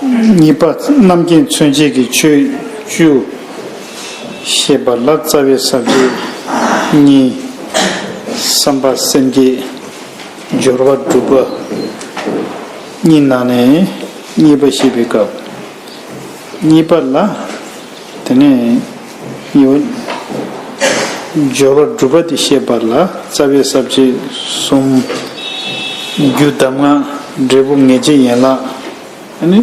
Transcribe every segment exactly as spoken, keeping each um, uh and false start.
གཉིས་པ་རྣམ་མཁྱེན་མཚོན་བྱེད་ཀྱི་ཆོས་བཅུ་བཤད་པ་ལ་རྩ་བའི་ས་བཅད་གཉིས། བསམ་པ་སེམས་བསྐྱེད་སྦྱོར་བ་སྒྲུབ་པ་གཉིས་ནང་ནས་གཉིས་པ་བཤད་པའི་སྐབས། གཉིས་པ་ལ། དེ་ནས་ཡོད། སྦྱོར་བ་སྒྲུབ་པ་དེ་བཤད་པ་ལ་རྩ་བའི་ས་བཅད་གསུམ། རྒྱུ་གདམས་ངག་འབྲས་བུ་ངེས་བྱེད་ཡན་ལག་ཨ་ནི།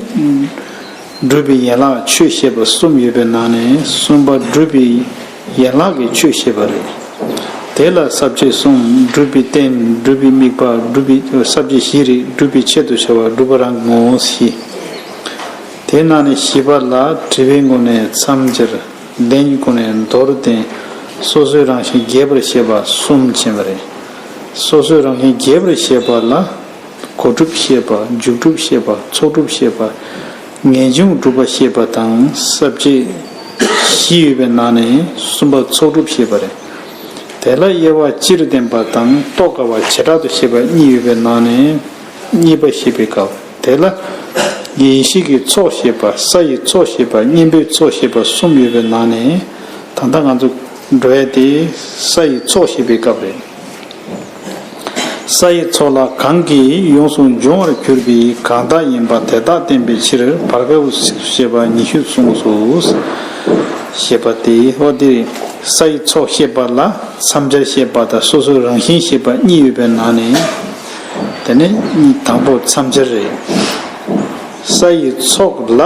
སྒྲུབ་པའི་ཡན་ལག་ཆོས་བཤད་པ་གསུམ་ཡོད་པའི་ནང་ནས་གསུམ་པ་སྒྲུབ་པའི་ཡན་ལག་གི་ཆོས་བཤད་པ་རེད། དེ་ལ་ས་བཅད་གསུམ། སྒྲུབ་པའི་རྟེན། སྒྲུབ་པའི་དམིགས་པ། སྒྲུབ་པའི་ས་བཅད་བཞི་རེད། སྒྲུབ་པའི་ཆེད་དུ་བྱ་བ། སྒྲུབ་པ་རང་གི་ངོ་བོ་བཞི། དེའི་ནང་ནས་བཞི་པ་ལ་དྲི་བའི་སྒོ་ནས་མཚམས་སྦྱར། ལན་གྱི་སྒོ་ནས་མདོར་བསྟན། སོ་སོའི་རང་བཞིན་རྒྱས་པར་བཤད་པ་གསུམ་ཕྱེ་བ་རེད། སོ་སོའི་རང་བཞིན་རྒྱས་པར་བཤད་པ་ལ། གོ་སྒྲུབ་བཤད་པ། འཇུག་སྒྲུབ་བཤད་པ། ཚོགས་སྒྲུབ་བཤད་པ། ངེས་འབྱུང་སྒྲུབ་པ་བཤད་པ་དང་ས་བཅད་བཞི་ཡོད་པའི་ནང་ནས་གསུམ་པ་ཚོགས་སྒྲུབ་བཤད་པ་རེད། དེ་ལ་དབྱེ་བ་སྤྱིར་བསྟན་པ་དང་རྟོགས་དཀའ་བ་བྱེ་བྲག་ཏུ་བཤད་པ་གཉིས་ཡོད་པའི་ནང་ནས་གཉིས་པ་བཤད་པའི་སྐབས། དེ་ལ་ཡེ་ཤེས་ཀྱི་ཚོགས་བཤད་པ། ས་ཡི་ཚོགས་བཤད་པ། གཉེན་པོའི་ཚོགས་བཤད་པ་གསུམ་ཡོད་པའི་ནང་ནས་ད་ལྟ་ང་ཚོ་འགྲོ་ཡ་དེ་ས་ཡི་ཚོགས་བཤད་པའི་སྐབས་རེད། ས་ཡི་ཚོགས་ལ་གང་གིས་ཡོངས་སུ་འབྱུང་བར་གྱུར་པའི་གང་དག་ཡིན་པ་དེ་དག་བསྟན་པའི་ཕྱིར་བར་སྐབས་སུ་བཤད་པ་ཉི་ཤུ་གསུངས་སོ། ཞེས་པ་སྟེ། འོ་དེ་ས་ཡི་ཚོགས་བཤད་པ་ལ་མཚམས་སྦྱར་བཤད་པ་དང་སོ་སོའི་རང་བཞིན་བཤད་པ་གཉིས་ཡོད་པའི་ནང་ནས། དེ་ནས་དང་པོ་མཚམས་སྦྱར་རེད། ས་ཡི་ཚོགས་ལ་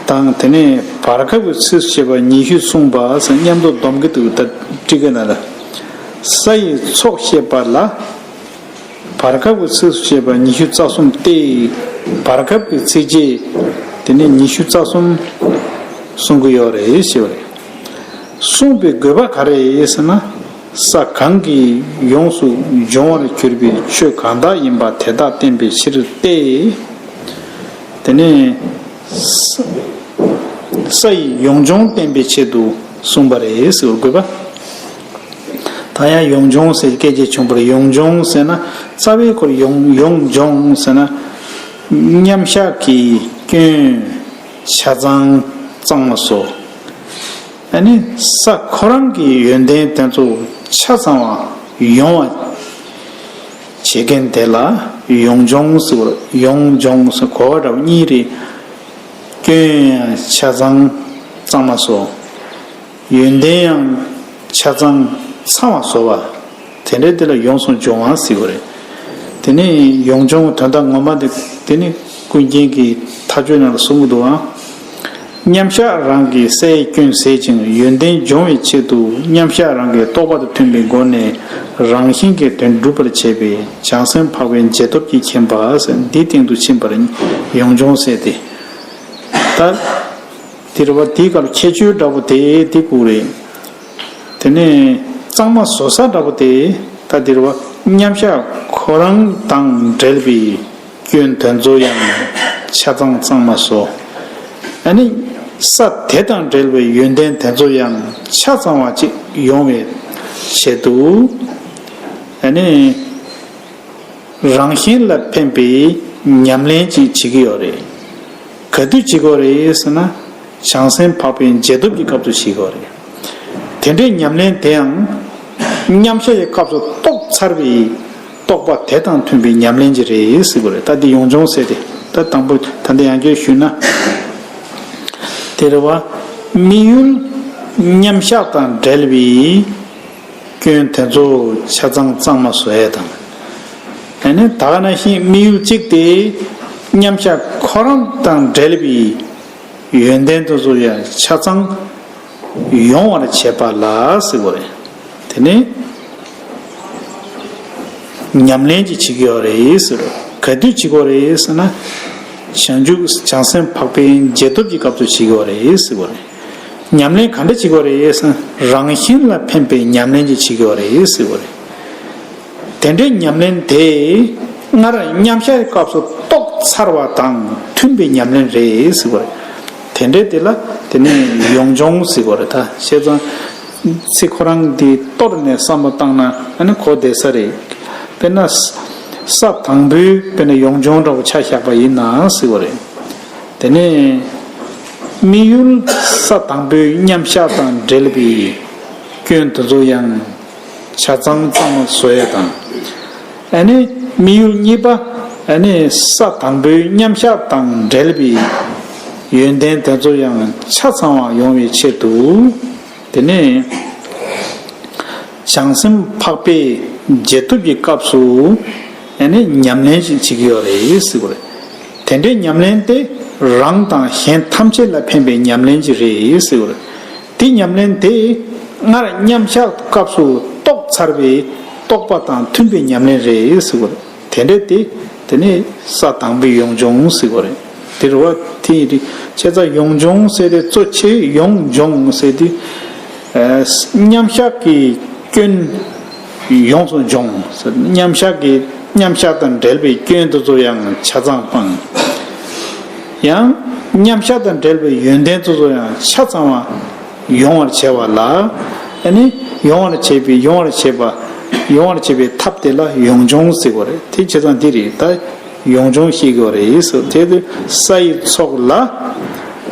དང་དེ་ནས་བར་སྐབས་ཀྱི་ཚིགས་སུ་བཅད་པ་ཉི་ཤུ་གསུངས་པ་ཟེར་མཉམ་དུ་སྡོམ་གྱི་འདུག་ད་ཊཱི་ཀའི་ནང་ལ། ས་ཡི་ཚོགས་བཤད་པ་ལ། བར་སྐབས་ཀྱི་ཚིགས་སུ་བཅད་པ་ཉི་ཤུ་རྩ་གསུམ་སྟེ། བར་སྐབས་ཀྱི་ཚིགས་བཅད་དེ་ནི་ཉི་ཤུ་རྩ་གསུམ་གསུང་གི་ཡོད་རེད་ཞེས་པ་རེད། གསུངས་པའི་དགོས་པ་ག་རེ་ཡིན་ཟེར་ན། ས་གང་གིས་ཡོངས་སུ་འབྱུང་བར་གྱུར་པའི་ཆོས་གང་དག་ཡིན་པ་དེ་དག་བསྟན་པའི་ཕྱིར་ཏེ། དེ་ནས་ས་ས་ཡི་ཡོངས་སྦྱོང་བསྟན་པའི་ཆེད་དུ་གསུངས་པ་རེད་ཟེར་བའི་དགོས་པ། ད་ཡང་ཡོངས་སྦྱོང་ཟེར་སྐད་ཆ་བྱུང་བར་ཡོངས་སྦྱོང་ཟེར་ན་རྩ་བའི་སྐོར་ཡོངས་ཡོངས་སྦྱོང་ཟེར་ན་མཉམ་བཞག་གི་སྐྱོན་ཆ་ཚང་གཙང་མ་བཟོ། ཨ་ནི་ས་ཁོ་རང་གི་ཡོན་ཏན་དེ་ཚོ་ཆ་ཚང་བ་ཡོང་བ་བྱེད་མཁན་དེ་ལ་ཡོངས་སྦྱོང་ཟེར་བ། ཡོངས་སྦྱོང་ཟེར་གོ་བ་འདྲ་བ་གཉིས་རེད། སྐྱོན་ཡང་ཆ་ཚང་གཙང་མ་བཟོ། ཡོན་ཏན་ཡང་ཆ་ཚང་ཚང་བ་བཟོ་བ། དེ་འདྲའི་དེ་ལ་ཡོངས་སུ་སྦྱོང་བ་ཟེར་བ་རེད། དེ་ནས་ཡོངས་སྦྱོང་དོན་དག་ངོ་མ་དེ་དེ་ནི་ཀུན་མཁྱེན་གྱི་མཐའ་དཔྱོད་ནང་ལ་གསུང་གི་འདུག་ཨང་། མཉམ་བཞག་རང་གི་སའི་སྐྱོན་ཟད་ཅིང་ཡོན་ཏན་སྦྱོང་བའི་ཆེད་དུ་མཉམ་བཞག་རང་གི་རྟོག་པ་དང་མཐུན་པའི་སྒོ་ནས་རང་བཞིན་གྱིས་དོན་སྒྲུབ་པར་བྱེད་པའི་བྱང་སེམས་འཕགས་པའི་རྗེས་ཐོབ་ཀྱི་མཁྱེན་པ་ཟེར་འདིའི་སྟེང་དུ་ཕྱིན་པར་ཡོངས་སྦྱོང་ཟེར་ཏེ། ད་དེ་རེད་བ། དེའི་སྐབས་ཁྱད་ཆོས་འདྲ་པོ་དེ་དེ་ཀུ་རེད། དེ་ནས་གཙང་མ་བཟོ་ས་འདྲ་པོ་དེ་ད་དེ་རེད་བ། མཉམ་བཞག་ཁོ་རང་དང་འབྲེལ་བའི་སྐྱོན་དོན་ཚོ་ཡང་ཆ་ཚང་གཙང་མ་བཟོ། ཨ་ནི་ས་དེ་དང་འབྲེལ་བའི་ཡོན་ཏན་དེ་ཚོ་ཡང་ཆ་ཚང་བ་ཅིག་ཡོང་བའི་ཆེད་དུ། ཨ་ནི། རང་བཞིན་ལ་ཕན་པའི་ཉམས་ལེན་ཅིག་བྱེད་ཀྱི་ཡོད་རེད། ག་དུས་བྱེད་དགོས་རེད་ཟེར་ན། བྱང་སེམས་འཕགས་པའི་རྗེས་ཐོབ་ཀྱི་སྐབས་སུ་བྱེད་དགོས་རེད། དེ་འདྲའི་ཉམས་ལེན་དེའང་མཉམ་བཞག་གི་སྐབས་སུ་རྟོགས་ཚར་བའི་རྟོགས་པ་དེ་དང་མཐུན་པའི་ཉམས་ལེན་ཅིག་རེད་ཟེར་དགོས་རེད། ད་འདི་ཡོངས་སྦྱོང་ཟེར་ཏེ། ད་དང་པོ་ད་འདི་ཡང་བསྐྱར་ཞུས་ན། དེ་རེད་བ། དམིགས་ཡུལ་མཉམ་བཞག་དང་འབྲེལ་བའི་སྐྱོན་དེ་ཚོ་ཆ་ཚང་གཙང་མ་བཟོ་ཡས་དང་། ཨ་ནི་ད་ག་ནང་བཞིན་དམིགས་ཡུལ་གཅིག་དེ་མཉམ་བཞག་ཁོ་རང་དང་འབྲེལ་བའི་ཡོན་ཏན་དེ་ཚོ་ཡང་ཆ་ཚང་ཡོང་བར་བྱེད་པ་ལ་ཟེར་བ་རེད། དེ་ནི་ཉམས་ལེན་ཅིག་བྱེད་ཀྱི་ཡོད་རེད་ཟེར། ག་དུས་བྱེད་ཀྱི་ཡོད་རེད་ཟེར་ན། བྱང་ཆུབ་བྱང་སེམས་འཕགས་པའི་རྗེས་ཐོབ་ཀྱི་སྐབས་སུ་བྱེད་ཀྱི་ཡོད་རེད་ཟེར་བ་རེད། ཉམས་ལེན་ག་འདྲ་བྱེད་དགོས་རེད་ཟེར་ན། རང་བཞིན་ལ་ཕན་པའི་ཉམས་ལེན་ཅིག་བྱེད་དགོས་རེད་ཟེར་བ་རེད། དེ་འདྲའི་ཉམས་ལེན་དེ་སྔར་མཉམ་བཞག་གི་སྐབས་སུ་རྟོགས་ཚར་བ་དང་མཐུན་པའི་ཉམས་ལེན་རེད་ཟེར་བ་རེད། དེ་འདྲའི་དེ་ལ་དེ་ནས་ཡོངས་སྦྱོང་ཟེར་བ་རེད། ད་བྱས་ཙང་ཚིག་ཁོ་རང་འདི་གཏོར་ནས་བསམ་བློ་བཏང་ན་ཨ་ནི་གོ་བདེ་ས་རེད། དཔེར་ན། ས་དང་པོའི་དཔེར་ན་ཡོངས་སྦྱོང་འདྲ་བོ་ཆ་བཞག་པ་ཡིན་ན་ཟེར་བ་རེད། དེ་ནས་དམིགས་ཡུལ་ས་དང་པོའི་མཉམ་བཞག་དང་འབྲེལ་བའི་སྐྱོན་དེ་ཚོ་ཡང་ཆ་ཚང་གཙང་མ་བཟོ་ཡས་དང་། ཨ་ནི་དམིགས་ཡུལ་གཉིས་པ། ཨ་ནི་ས་དང་པོའི་མཉམ་བཞག་དང་འབྲེལ་བའི་ཡོན་ཏན་དེ་ཚོ་ཡང་ཆ་ཚང་བ་ཡོང་བའི་ཆེད་དུ། དེ་ནས་བྱང་སེམས་འཕགས་པའི་རྗེས་ཐོབ་ཀྱི་སྐབས་སུ། ཨ་ནི་ཉམས་ལེན་ཞིག་བྱེད་ཀྱི་ཡོད་རེད་ཟེར་བ་རེད། དེ་འདྲའི་ཉམས་ལེན་དེ་རང་དང་གཞན་ཐམས་ཅད་ལ་ཕན་པའི་ཉམས་ལེན་ཅིག་རེད་ཟེར་བ་རེད། དེ་ཉམས་ལེན་དེ་སྔར་མཉམ་བཞག་སྐབས་སུ་རྟོགས་ཚར་བའི་རྟོགས་པ་དང་མཐུན་པའི་ཉམས་ལེན་རེད་ཟེར་བ་རེད། དེ་འདྲ་དེ། དེ་ནས་ས་དང་པོའི་ཡོངས་སྦྱོང་ཟེར་བ་རེད། དེ་རུ་བ་དེ་ཡིན་དུས་བྱས་ཙང་ཡོངས་སྦྱོང་ཟེར་དེ་གཙོ་ཆེ་ཡོངས་སྦྱོང་ཟེར་དེ། ཨ་མཉམ་བཞག་གི་སྐྱོན་ཡོངས་སུ་སྦྱོང་། མཉམ་བཞག་གི་མཉམ་བཞག་དང་འབྲེལ་བའི་སྐྱོན་དེ་ཚོ་ཡང་ཆ་ཚང་སྤང་། ཡང་མཉམ་བཞག་དང་འབྲེལ་བའི་ཡོན་ཏན་དེ་ཚོ་ཡང་ཆ་ཚང་བ། ཡོང་བར་བྱེད་པ་ལ། ཨ་ནི་ཡོང་བར་བྱེད་པའི་ཡོང་བར་བྱེད་པ། ཡོང་བར་བྱེད་པའི་ཐབས་དེ་ལ་ཡོངས་སྦྱོང་ཟེར་བ་རེད། དེ་བྱས་ཙང་འདི་རེད། ད་ཡོངས་སྦྱོང་ཤེས་དགོས་རེད་ཟེར། དེ་དུས་ས་ཡི་ཚོགས་ལ་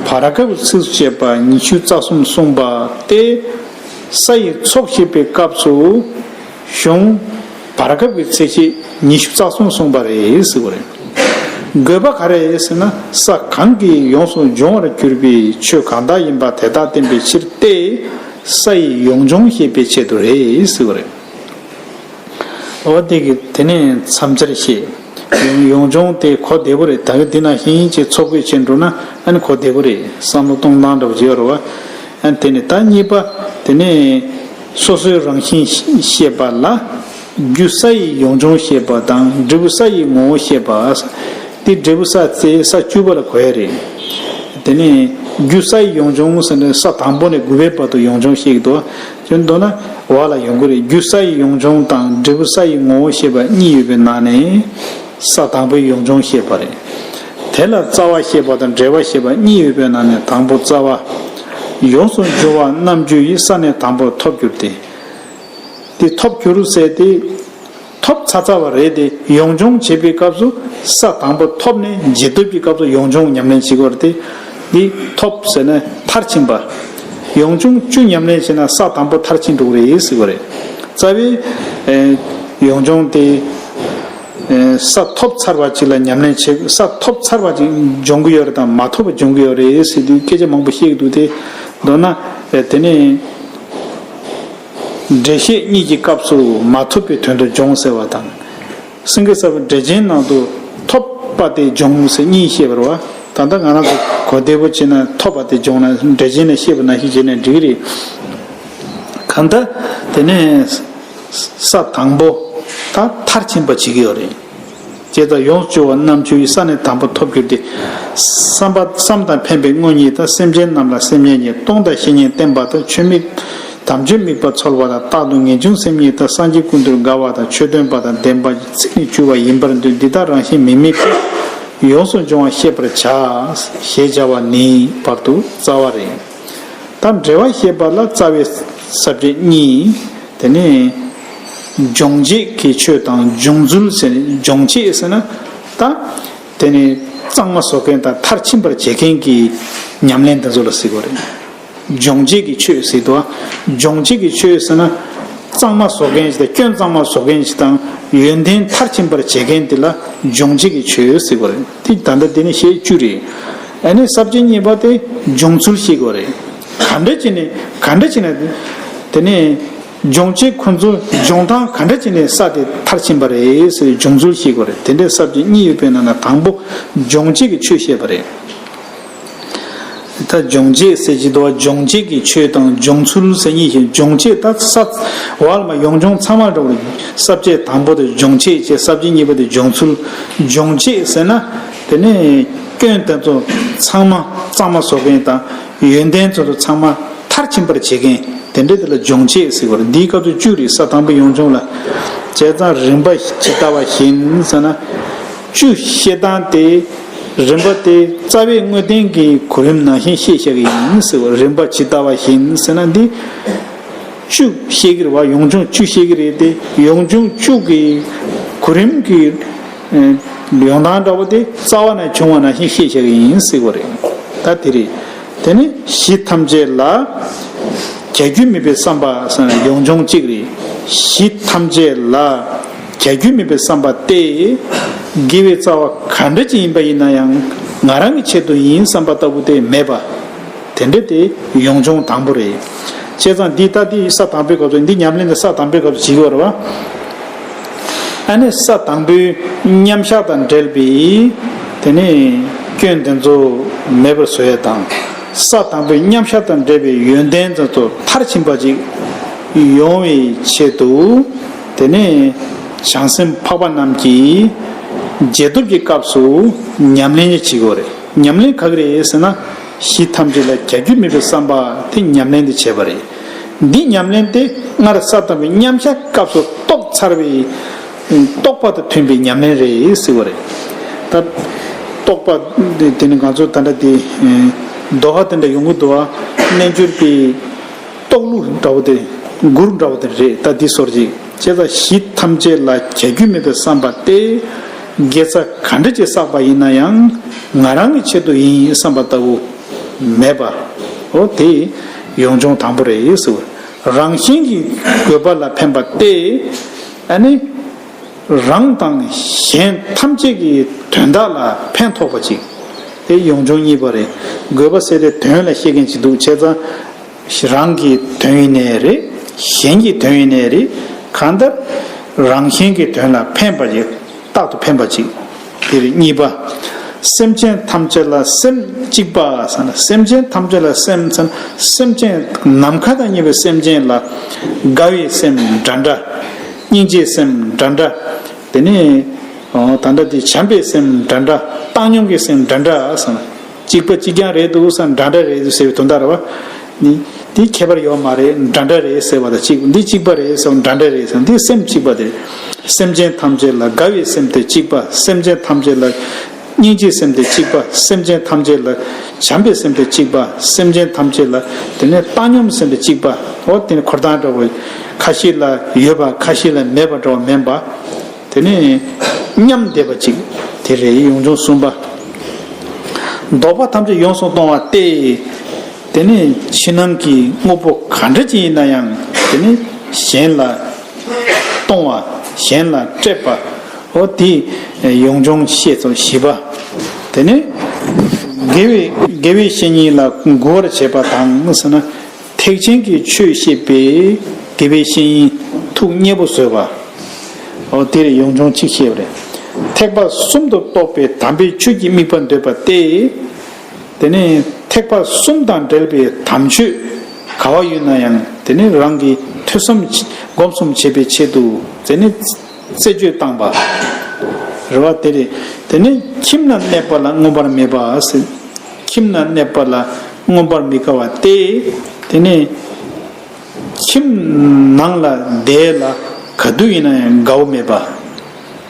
བར་སྐབས་ཚིགས་སུ་བཅད་པ་ཉི་ཤུ་རྩ་གསུམ་གསུངས་པ་སྟེ། ས་ཡི་ཚོགས་བཤད་པའི་སྐབས་སུ། གཞུང་བར་སྐབས་ཀྱི་ཚེག་བཅད་ཉི་ཤུ་རྩ་གསུམ་གསུངས་པ་རེད་ཟེར་བ་རེད། དགོས་པ་ག་རེ་ཟེར་ན། ས་གང་གིས་ཡོངས་སུ་སྦྱོང་བར་གྱུར་པའི་ཆོས་གང་དག་ཡིན་པ་དེ་དག་བསྟན་པའི་ཕྱིར་ཏེ། ས་ཡི་ཡོངས་སྦྱོང་བཤད་པའི་ཆེད་དུ་རེད་ཟེར་བ་རེད། འོ་དེ་གི་དེ་ནས་མཚམས་སྦྱར་བཤད། ཡོངས་སྦྱོང་དེ་གོ་བདེ་པོ་རེད། ད་གི་འདི་ནང་བཞིན་ཅིག་ཚོགས་ཀྱི་བྱེད་འགྲོ་ན་ཨ་ནི་གོ་བདེ་པོ་རེད། བསམ་བློ་གཏོང་སྟངས་འདྲ་པོ་ཅིག་ཡོད་རེད་བ། ཨ་ནི་དེ་ནས་ད་གཉིས་པ། དེ་ནས་སོ་སོའི་རང་བཞིན་བཤད་པ་ལ། རྒྱུ་ས་ཡི་ཡོངས་སྦྱོང་བཤད་པ་དང་འབྲས་བུ་ས་ཡི་ངོ་བོ་བཤད་པ། དེ་འབྲས་བུ་ས་ཚེ་ས་བཅུ་པ་ལ་གོ་ཡ་རེད། དེ་ནས་རྒྱུ་ས་ཡི་ཡོངས་སྦྱོང་ཟེར་ནས་ས་དང་པོ་ནས་དགུ་པའི་བར་དུ་ཡོངས་སྦྱོང་བཤད་ཀྱི་འདུག་བྱས་མདོར་ན་འོག་ལ་ཡོང་གི་རེད། རྒྱུ་ས་ཡི་ཡོངས་སྦྱོང་དང་འབྲས་བུ་ས་ཡི་ངོ་བོ་བཤད་པ་གཉིས་ཡོད་པའི་ནང་ནས་ས་དང་པོའི་ཡོངས་སྦྱོང་བཤད་པ་རེད། དེ་ལ་རྩ་བ་བཤད་པ་དང་འབྲེལ་བ་བཤད་པ་གཉིས་ཡོད་པའི་ནང་ནས་དང་པོ་རྩ་བ། ཡོངས་སུ་འབྱུང་བ་རྣམ་བཅུ་ཡི་ས་ནས་དང་པོར་ཐོབ་གྱུར་ཏེ། དེ་ཐོབ་གྱུར་ཟེར་ཏེ། ཐོབ་ཚར་ཚར་བ་རེད་དེ། ཡོངས་སྦྱོང་བྱེད་པའི་སྐབས་སུ་ས་དང་པོ་ཐོབ་ནས་རྗེས་ཐོབ་ཀྱི་སྐབས་སུ་ཡོངས་སྦྱོང་ཉམས་ལེན་བྱེད་དགོས་རེད་དེ། འདི་ཐོབ་ཟེར་ན་མཐར་ཕྱིན་པ། ཡོངས་སྦྱོང་བཅུ་ཉམས་ལེན་བྱས་ན་ས་དང་པོ་མཐར་ཕྱིན་འགྲོ་གི་རེད་ཟེར་བ་རེད། རྩ་བའི་ཨེ་ཡོངས་སྦྱོང་དེ་ཨེ་ས་ཐོབ་ཚར་བ་ཅིག་ལ་ཉམས་ལེན་བྱེད། ས་ཐོབ་ཚར་བ་ཅིག་སྦྱོང་གི་ཡོད་རེད་དང་མ་ཐོབ་པ་སྦྱོང་གི་ཡོད་རེད་ཟེར་དུས་སྐད་ཆ་མང་པོ་བཤད་ཀྱི་འདུག་སྟེ། མདོར་ན་ཨེ་དེ་ནས། འགྲེལ་བཤད་གཉིས་ཀྱི་སྐབས་སུ་མ་ཐོབ་པའི་དོན་དུ་སྦྱོང་ཟེར་བ་དང་། སེང་གེ་གསར་པ་འགྲེལ་ཆེན་ནང་དུ་ཐོབ་པ་དེ་སྦྱོང་ཟེར་གཉིས་བཤད་པ་རེད་བ། ད་ལྟ་ང་རང་ཚོ་གོ་བདེ་པོ་བྱས་ན་ཐོབ་པ་དེ་སྦྱོང་ན་འགྲེལ་ཆེན་ནས་བཤད་པ་ནང་བཞིན་བྱས་ན་འགྲིག་གི་རེད། གང་ལྟར་དེ་ནས་ས་དང་པོ་ད་མཐར་ཕྱིན་པ་བྱེད་ཀྱི་ཡོད་རེད། ཇི་ལྟར་ཡོངས་སུ་གྱུར་པ་རྣམ་བཅུ་ཡི་ས་ནས་དང་པོ་ཐོབ་གྱུར་ཏེ། བསམ་པ་བསམ་དང་ཕན་པའི་དངོས་གཉིས་དང་། སེམས་ཅན་རྣམས་ལ་སེམས་ཅན་གཉིས། སྟོང་དང་བཤེས་གཉེན་བསྟེན་པ་དང་། ཆོས་མིག་དམ་ཆོས་དམིགས་པ་འཚོལ་བ་དང་། རྟག་ཏུ་ངེས་འབྱུང་སེམས་གཉིས་དང་། སངས་རྒྱས་ཀུན་ཏུ་དགའ་བ་དང་། ཆོས་སྟོན་པ་དང་། བདེན་པ་ཚིག་ནི་བཅུ་པ་ཡིན་པར་འདོད། འདི་དག་རང་བཞིན་མི་དམིགས་པས། ཡོངས་སུ་སྦྱོང་བ་ཤེས་པར་བྱ། ཞེས་བྱ་བ་ནི་བར་དུ་རྩ་བ་རེད། ད་འགྲེལ་བ་བཤད་པ་ལ་རྩ་བའི་ས་བཅད་གཉིས། དེ་ནས་སྦྱོང་བྱེད་ཀྱི་ཆོས་དང་སྦྱོང་ཚུལ་ཟེར་ནས། སྦྱོང་བྱེད་ཟེར་ན་ད་དེ་ནས་གཙང་མ་བཟོ་མཁན་དང་མཐར་ཕྱིན་པར་བྱེད་མཁན་གྱི་ཉམས་ལེན་དེ་ཚོ་ལ་ཟེར་གྱི་རེད། སྦྱོང་བྱེད་ཀྱི་ཆོས་ཟེར་དུས། སྦྱོང་བྱེད་ཀྱི་ཆོས་ཟེར་ན་གཙང་མ་བཟོ་མཁན་ཞིག་དང་། སྐྱོན་གཙང་མ་བཟོ་མཁན་ཞིག་དང་། ཡོན་ཏན་མཐར་ཕྱིན་པར་བྱེད་མཁན་དེ་ལ་སྦྱོང་བྱེད་ཀྱི་ཆོས་ཟེར་གྱི་རེད། དེ་ད་ལྟ་དེ་ནས་བཤད་བཅུ་རེད། ཨ་ནི་ས་བཅད་གཉིས་པ་དེ་སྦྱོང་ཚུལ་བཤད་དགོས་རེད། ག་འདྲ་བྱས་ནས་ག་འདྲ་བྱས་ནས་དེ་ནས་སྦྱོང་བྱེད་ཁོ་ཚོ་སྦྱོང་སྟངས་ག་འདྲ་བྱས་ནས་ས་དེ་མཐར་ཕྱིན་པ་རེད་ཟེར་སྦྱོང་ཚུལ་བཤད་དགོས་རེད། དེ་འདྲའི་ས་བཅད་གཉིས་ཡོད་པའི་ནང་ན་དང་པོ་སྦྱོང་བྱེད་ཀྱི་ཆོས་བཤད་པ་རེད། ད་སྦྱོང་བྱེད་ཟེར་གྱི་འདུག་བ། སྦྱོང་བྱེད་ཀྱི་ཆོས་དང་སྦྱོང་ཚུལ་ཟེར་གཉིས་ཤིག་སྦྱོང་བྱེད་ད་ས་བར་མ་ཡོངས་སྦྱོང་ཚང་མ་འགྲོ་བ་རེད། ས་བཅད་དང་པོ་དེ་སྦྱོང་བྱེད་བྱས། ས་བཅད་གཉིས་པ་དེ་སྦྱོང་ཚུལ། སྦྱོང་བྱེད་ཟེར་ན་དེ་ནས་སྐྱོན་དེ་ཚོ་ཚང་མ་གཙང་མ་བཟོ་མཁན་དང་། ཡོན་ཏན་ཚོ་ཚང་མ་མཐར་ཕྱིན་པར་བྱེད་མཁན་དེ་འདྲ་དེ་ལ་སྦྱོང་བྱེད་ཟེར་བ་རེད། འདིའི་སྐབས་སུ་བཅུ་རེད། ས་དང་པོ་ཡོངས་སྦྱོང་ལ། བྱས་ཙང་རིམ་པ་ཇི་ལྟ་བ་བཞིན་ཟེར་ན། བཅུ་བཤད་སྟངས་དེ་རིམ་པ་དེ་རྩ་བའི་དངོས་བསྟན་གྱི་གོ་རིམ་ནང་བཞིན་བཤད་བཞག་གི་ཡིན་ཟེར་བ། རིམ་པ་ཇི་ལྟ་བ་བཞིན་ཟེར་ན་འདི་བཅུ་བཤད་ཀྱི་རེད་བ། ཡོངས་སྦྱོང་བཅུ་བཤད་ཀྱི་རེད་དེ། ཡོངས་སྦྱོང་བཅུ་གི་ གོ་རིམ་གྱི་ཡོང་སྟངས་འདྲ་བོ་དེ་རྩ་བ་ནས་བྱུང་བ་ནང་བཞིན་ཤེས་བྱ་གི་ཡིན་ཟེར་བ་རེད། ད་དེ་རེད། དེ་ནི་གཞི་ཐམས་ཅད་ལ་གྱ་གྱུ་མེད་པའི་བསམ་པ་ཟེར་ན་ཡོངས་སྦྱོང་གཅིག་རེད། གཞི་ཐམས་ཅད་ལ་གྱ་གྱུ་མེད་པའི་བསམ་པ་སྟེ། དགེ་བའི་རྩ་བ་ག་འདྲ་ཅིག་ཡིན་པ་ཡིན་ན་ཡང་ང་རང་གི་ཆེད་དུ་ཡིན་བསམ་པ་ལྟ་བུ་དེ་མེད་པ། དེ་འདྲ་དེ་ཡོངས་སྦྱོང་དང་པོ་རེད། བྱས་ཙང་འདི་ལྟ་འདི་ས་དང་པོའི་སྐབས་སུ་འདི་ཉམས་ལེན་དེ་ས་དང་པོའི་སྐབས་སུ་བྱེད་དགོས་རེད་བ། ཨ་ནི་ས་དང་པོའི་མཉམ་བཞག་དང་འབྲེལ་བའི་དེ་ནི་སྐྱོན་དེ་ཚོ་མེད་པར་བཟོ་ཡ་དང་། ས་དང་པོའི་མཉམ་བཞག་དང་འབྲེལ་བའི་ཡོན་ཏན་དེ་ཚོ་མཐར་ཕྱིན་པ་ཅིག་ཡོང་བའི་ཆེད་དུ་དེ་ནི་བྱང་སེམས་འཕགས་པ་རྣམས་ཀྱིས་རྗེས་ཐོབ་ཀྱི་སྐབས་སུ་ཉམས་ལེན་བྱེད་དགོས་རེད། ཉམས་ལེན་ག་གི་རེད་ཟེར་ན། གཞི་ཐམས་ཅད་ལ་གྱ་གྱུ་མེད་པའི་བསམ་པ་དེ་ཉམས་ལེན་དེ་བྱས་པ་རེད། འདི་ཉམས་ལེན་དེ་སྔར་ས་དང་པོའི་མཉམ་བཞག་སྐབས་སུ་རྟོགས་ཚར་བའི་རྟོགས་པ་དང་མཐུན་པའི་ཉམས་ལེན་རེད་ཟེར་བ་རེད། ད་རྟོགས་པ་དེ་ནི་ང་ཚོ་ད་ལྟ་དེ་དོ་ཧ་དེ་འདྲ་ཡོང་གི་འདུག་བ། རྣལ་འབྱོར་པའི་རྟོགས་ལུགས་འདྲ་བོ་དེ་མགུར་འདྲ་བོ་དེ་རེད། ད་འདི་སོར་ཅིག་བྱས་ཙང་གཞི་ཐམས་ཅད་ལ་གྱ་གྱུ་མེད་པའི་བསམ་པ་སྟེ། དགེ་རྩ་ག་འདྲ་ཅིག་བསགས་པ་ཡིན་ན་ཡང་ང་རང་གི་ཆེད་དུ་ཡིན་བསམ་པ་ལྟ་བུ་མེད་པ། འོ་དེ་ཡོངས་སྦྱོང་དང་པོ་རེད་ཟེར། རང་གཞན་གྱི་དགོས་པ་ལ་ཕན་པ་སྟེ། ཨ་ནི་རང་དང་གཞན་ཐམས་ཅད་ཀྱི་དོན་དག་ལ་ཕན་ཐོགས་པ་ཅིག་དེ་ཡོངས་སྦྱོང་གཉིས་པ་རེད། དགོས་པ་ཟེར་ཏེ་དོན་ལ་བཤད་མཁན་ཅིག་འདུག་བྱས་ཙང་། རང་གི་དོན་ཡིན་ནའི་རེད། གཞན་གྱི་དོན་ཡིན་ནའི་རེད། གང་ལྟར་རང་གཞན་གྱི་དོན་ལ་ཕན་པ་ཅིག་རྟག་ཏུ་ཕན་པ་ཅིག་དེ་རེད། གཉིས་པ། སེམས་ཅན་ཐམས་ཅད་ལ་སེམས་གཅིག་པ་ཟེར་ན། སེམས་ཅན་ཐམས་ཅད་ལ་སེམས་ཟེར་ན། སེམས་ཅན་ནམ་མཁའ་དང་མཉམ་པའི་སེམས་ཅན་ལ་དགའ་བའི་སེམས་འདྲ་འདྲ། སྙིང་རྗེའི་སེམས་འདྲ་འདྲ། དེ་ནས་ད་ལྟ་དེ་བྱམས་པའི་སེམས་འདྲ་འདྲ། བཏང་སྙོམས་ཀྱི་སེམས་འདྲ་འདྲ་ཟེར་ན། གཅིག་པ་གཅིག་རྐྱང་རེད་འདུག་ཟེར་ན། འདྲ་འདྲ་རེད་འདུག་ཟེར་བའི་དོན་དག་རེད་བ། ནི་དེ་ཁྱད་པར་ཡོད་མ་རེད། འདྲ་འདྲ་རེད་ཟེར་བ་དང་གཅིག་འདི་གཅིག་པ་རེད་ཟེར་བ། འདྲ་འདྲ་རེད་ཟེར་བ། འདི་སེམས་གཅིག་པ་དེ་རེད། སེམས་ཅན་ཐམས་ཅད་ལ་དགའ་བའི་སེམས་དེ་གཅིག་པ། སེམས་ཅན་ཐམས་ཅད་ལ་སྙིང་རྗེའི་སེམས་དེ་གཅིག་པ། སེམས་ཅན་ཐམས་ཅད་ལ་བྱམས་པའི་སེམས་དེ་གཅིག་པ། སེམས་ཅན་ཐམས་ཅད་ལ་དེ་ནས་བཏང་སྙོམས་སེམས་དེ་གཅིག་པ། འོ་དེ་ནི་འཁོར་དང་འགྲོ་བའི་ཁ་ཤས་ལ་ཡོད་པ། ཁ་ཤས་ལ་མེད་པ་འདྲ་བ་མིན་པ། དེ་ནས་མཉམ་བསྡད་པ་ཅིག་དེ་རེད། ཡོངས་སྦྱོང་གསུམ་པ། ལྡོག་པ་ཐམས་ཅད་ཡོངས་སུ་གཏོང་བ་སྟེ། དེ་ནས་ཕྱི་ནང་གི་དངོས་པོ་ག་འདྲ་ཅིག་ཡིན་ན་ཡང་དེ་ནས་གཞན་ལ་གཏོང་བ། གཞན་ལ་སྤྲད་པ། འོ་དེ་ཡོངས་སྦྱོང་བཤད་ཚོ་བཞི་པ། དེ་ནས་དགེ་བའི་དགེ་བའི་བཤེས་གཉེན་ལ་མགུ་བར་བྱེད་པ་དང་ཟེར་ན། ཐེག་ཆེན་གྱི་ཆོས་བཤད་པའི་དགེ་བའི་བཤེས་གཉེན་ཐུགས་མཉེས་པོ་བཟོས་པ། འོ་དེར་ཡོངས་སྦྱོང་གཅིག་བཤད་པ་རེད། ཐེག་པ་གསུམ་དུ་གཏོགས་པའི་དམ་པའི་ཆོས་ཀྱི་དམིགས་པ་འདོད་པ་སྟེ། དེ་ནས་ཐེག་པ་གསུམ་དང་འབྲེལ་བའི་དམ་ཆོས་ག་བ་ཡོད་ན་ཡང་དེ་ནས་རང་གི་ཐོས་བསམ་བྱ་སྒོམ་གསུམ་བྱེད་པའི་ཆེད་དུ་དེ་ནས་རྩད་གཅོད་བཏང་པ་རེད་བ། དེ་རེད། དེ་ནས་ཁྱིམ་ན་གནས་པ་ལ་མངོན་པར་མོས་པ་ཟེར། ཁྱིམ་ན་གནས་པ་ལ་མངོན་པར་མི་དགའ་བ་སྟེ། དེ་ནས་ཁྱིམ་ནང་ལ་བསྡད་ལ་ག་དུས་ཡིན་ན་ཡང་དགའ་བོ་མེད་པ།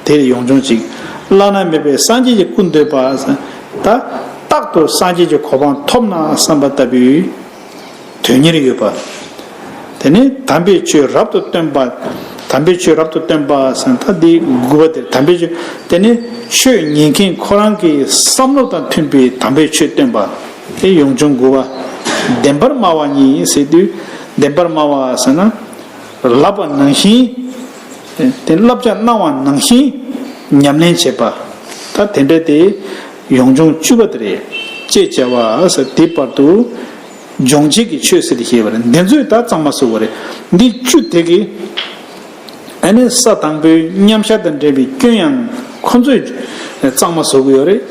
དེར་ཡོངས་སྦྱོང་གཅིག་བླ་ན་མེད་པའི་སངས་རྒྱས་ཀྱི་སྐུ་འདོད་པ། ད་རྟག་ཏུ་སངས་རྒྱས་ཀྱི་གོ་འཕང་ཐོབ་ན་བསམ་པ་ལྟ་བུའི་དོན་གཉེར་ཡོད་པ། དེ་ནས་དམ་པའི་ཆོས་རབ་ཏུ་སྟོན་པ། དམ་པའི་ཆོས་རབ་ཏུ་སྟོན་པ་ཟེར་ན་ད་འདི་དགུ་པ་དེ་དམ་པའི་ཆོས། དེ་ནས་ཆོས་ཉན་མཁན་ཁོ་རང་གི་བསམ་བློ་དང་མཐུན་པའི་དམ་པའི་ཆོས་སྟོན་པ། དེ་ཡོངས་སྦྱོང་དགུ་པ། བདེན་པར་སྨྲ་བ་ཉིད་ཟེར་དུས། བདེན་པར་སྨྲ་བ་ཟེར་ན། ལབ་པ་ནང་བཞིན། དེ་བསླབ་བྱ་གནང་བ་ནང་བཞིན་ཉམས་ལེན་བྱེད་པ། ད་དེ་འདྲ་དེ་ཡོངས་སྦྱོང་བཅུ་པ་དེ་རེད། ཅེས་བྱ་བ་ཟེར་དེ་བར་དུ་སྦྱོང་བྱེད་ཀྱི་ཆོས་ཟེར་ཏེ་བཤད་པ་རེད། འདི་ཚོས་ད་གཙང་མ་བཟོ་དགོས་རེད། འདི་བཅུ་དེ་གི་ཨ་ནི་ས་དང་པོའི་མཉམ་བཞག་དང་འབྲེལ་བའི་སྐྱོན་ཡང་ཁོ་ཚོས་གཙང་མ་བཟོ་དགོས་ཡོད་རེད།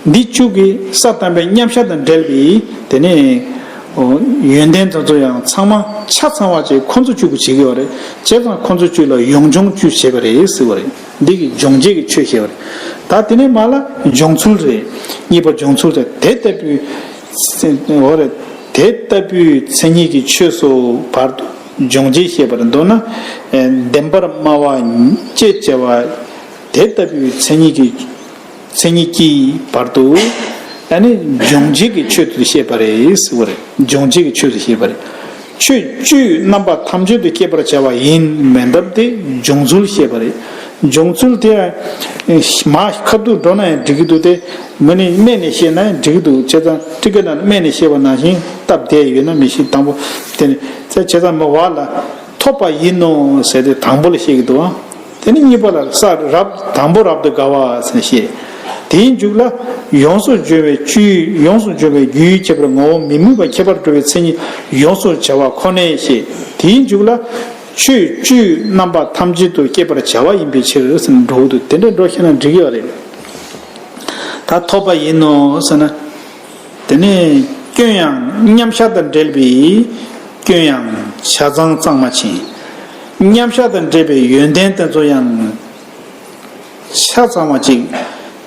འདི་བཅུ་གི་ས་དང་པོའི་མཉམ་བཞག་དང་འབྲེལ་བའི་དེ་ནས་ཡོན་ཏན་དེ་ཚོ་ཡང་ཚང་མ་ཆ་ཚང་བ་ཅིག་ཁོ་ཚོ་བཅུ་དགུ་བྱེད་ཀྱི་ཡོད་རེད། བྱས་ཙང་ཁོ་ཚོ་བཅུ་ལ་ཡོངས་སྦྱོང་བཅུ་བྱས་པ་རེད་ཟེར་བ་རེད། འདི་གི་སྦྱོང་བྱེད་ཀྱི་ཆོས་བཤད་པ་རེད། ད་དེ་ནས་མར་ལ་སྦྱོང་ཚུལ་རེད། གཉིས་པ་སྦྱོང་ཚུལ་རེད། དེ་ལྟ་བུའི་འོ་རེད། དེ་ལྟ་བུའི་མཚན་ཉིད་ཀྱི་ཆོས་སོ་བར་དུ་སྦྱོང་བྱེད་བཤད་པར་འདོད་ན། བདེན་པར་སྨྲ་བ་ཅེས་བྱ་བ། དེ་ལྟ་བུའི་མཚན་ཉིད་ཀྱི་མཚན་ཉིད་ཀྱི་བར་དུ་ཨ་ནི་སྦྱོང་བྱེད་ཀྱི་ཆོས་དུ་བཤད་པ་རེད་ཟེར་བ་རེད། སྦྱོང་བྱེད་ཀྱི་ཆོས་སུ་བཤད་པ་རེད། ཆོས་བཅུའི་རྣམ་པ་ཐམས་ཅད་དུ་སྐྱེད་པར་བྱ་བ་ཡིན་མིན་འདབ་སྟེ་སྦྱོང་ཚུལ་བཤད་པ་རེད། སྦྱོང་ཚུལ་དེ་མར་ཁ་ཐུག་འགྲོ་ན་ཡང་འགྲིག་གི་འདུག་སྟེ། མི་ནི་སྨད་ནས་བཤད་ན་ཡང་འགྲིག་གི་འདུག་བྱས་ཙང་ཊཱི་ཀ་ནང་སྨད་ནས་བཤད་པ་ནང་བཞིན་སྟབས་བདེ་ཡོད་ན་མི་ཤེས། དང་པོ་དེ་ནི་བྱས་ཙང་མི་བ་ལ་ཐོབ་པ་ཡིན་ནོ་ཟེར་ཏེ་དང་པོ་ལ་བཤད་ཀྱི་འདུག་དེ་ནི་གཉིས་པ་ལ་ས་རབ་དང་པོ་རབ་ཏུ་དགའ་བ་ཟེར་བཤད། དེའི་མཇུག་ལ་ཡོངས་སུ་སྦྱོང་བའི་བཅུའི་ཡོངས་སུ་སྦྱོང་བའི་རྒྱུའི་ཁྱད་པར་ངོ་བོ་མི་དམིགས་པ་ཁྱད་པར་འགྲོ་བའི་མཚན་ཉིད་ཡོངས་སུ་བྱ་བ་ཁོ་ནས་བཤད། དེའི་མཇུག་ལ་ཆོས་བཅུའི་རྣམ་པ་ཐམས་ཅད་དུ་སྐྱེད་པར་བྱ་བ་ཡིན་པའི་ཕྱིར་ཟེར་ནས་འགྲོ་གི་འདུག་དེ་འདྲ་འགྲོ་ཤེས་ན་འགྲིག་གི་ཡོད་རེད། ད་ཐོབ་པ་ཡིན་ནོ་ཟེར་ན། དེ་ནས་སྐྱོན་ཡང་མཉམ་གཞག་དང་འབྲེལ་བའི་སྐྱོན་ཡང་ཆ་ཚང་གཙང་མ་ཕྱིན། མཉམ་གཞག་དང་འབྲེལ་བའི་ཡོན་ཏན་དེ་ཚོ་ཡང་ཆ་ཚང་བ་ཅིག་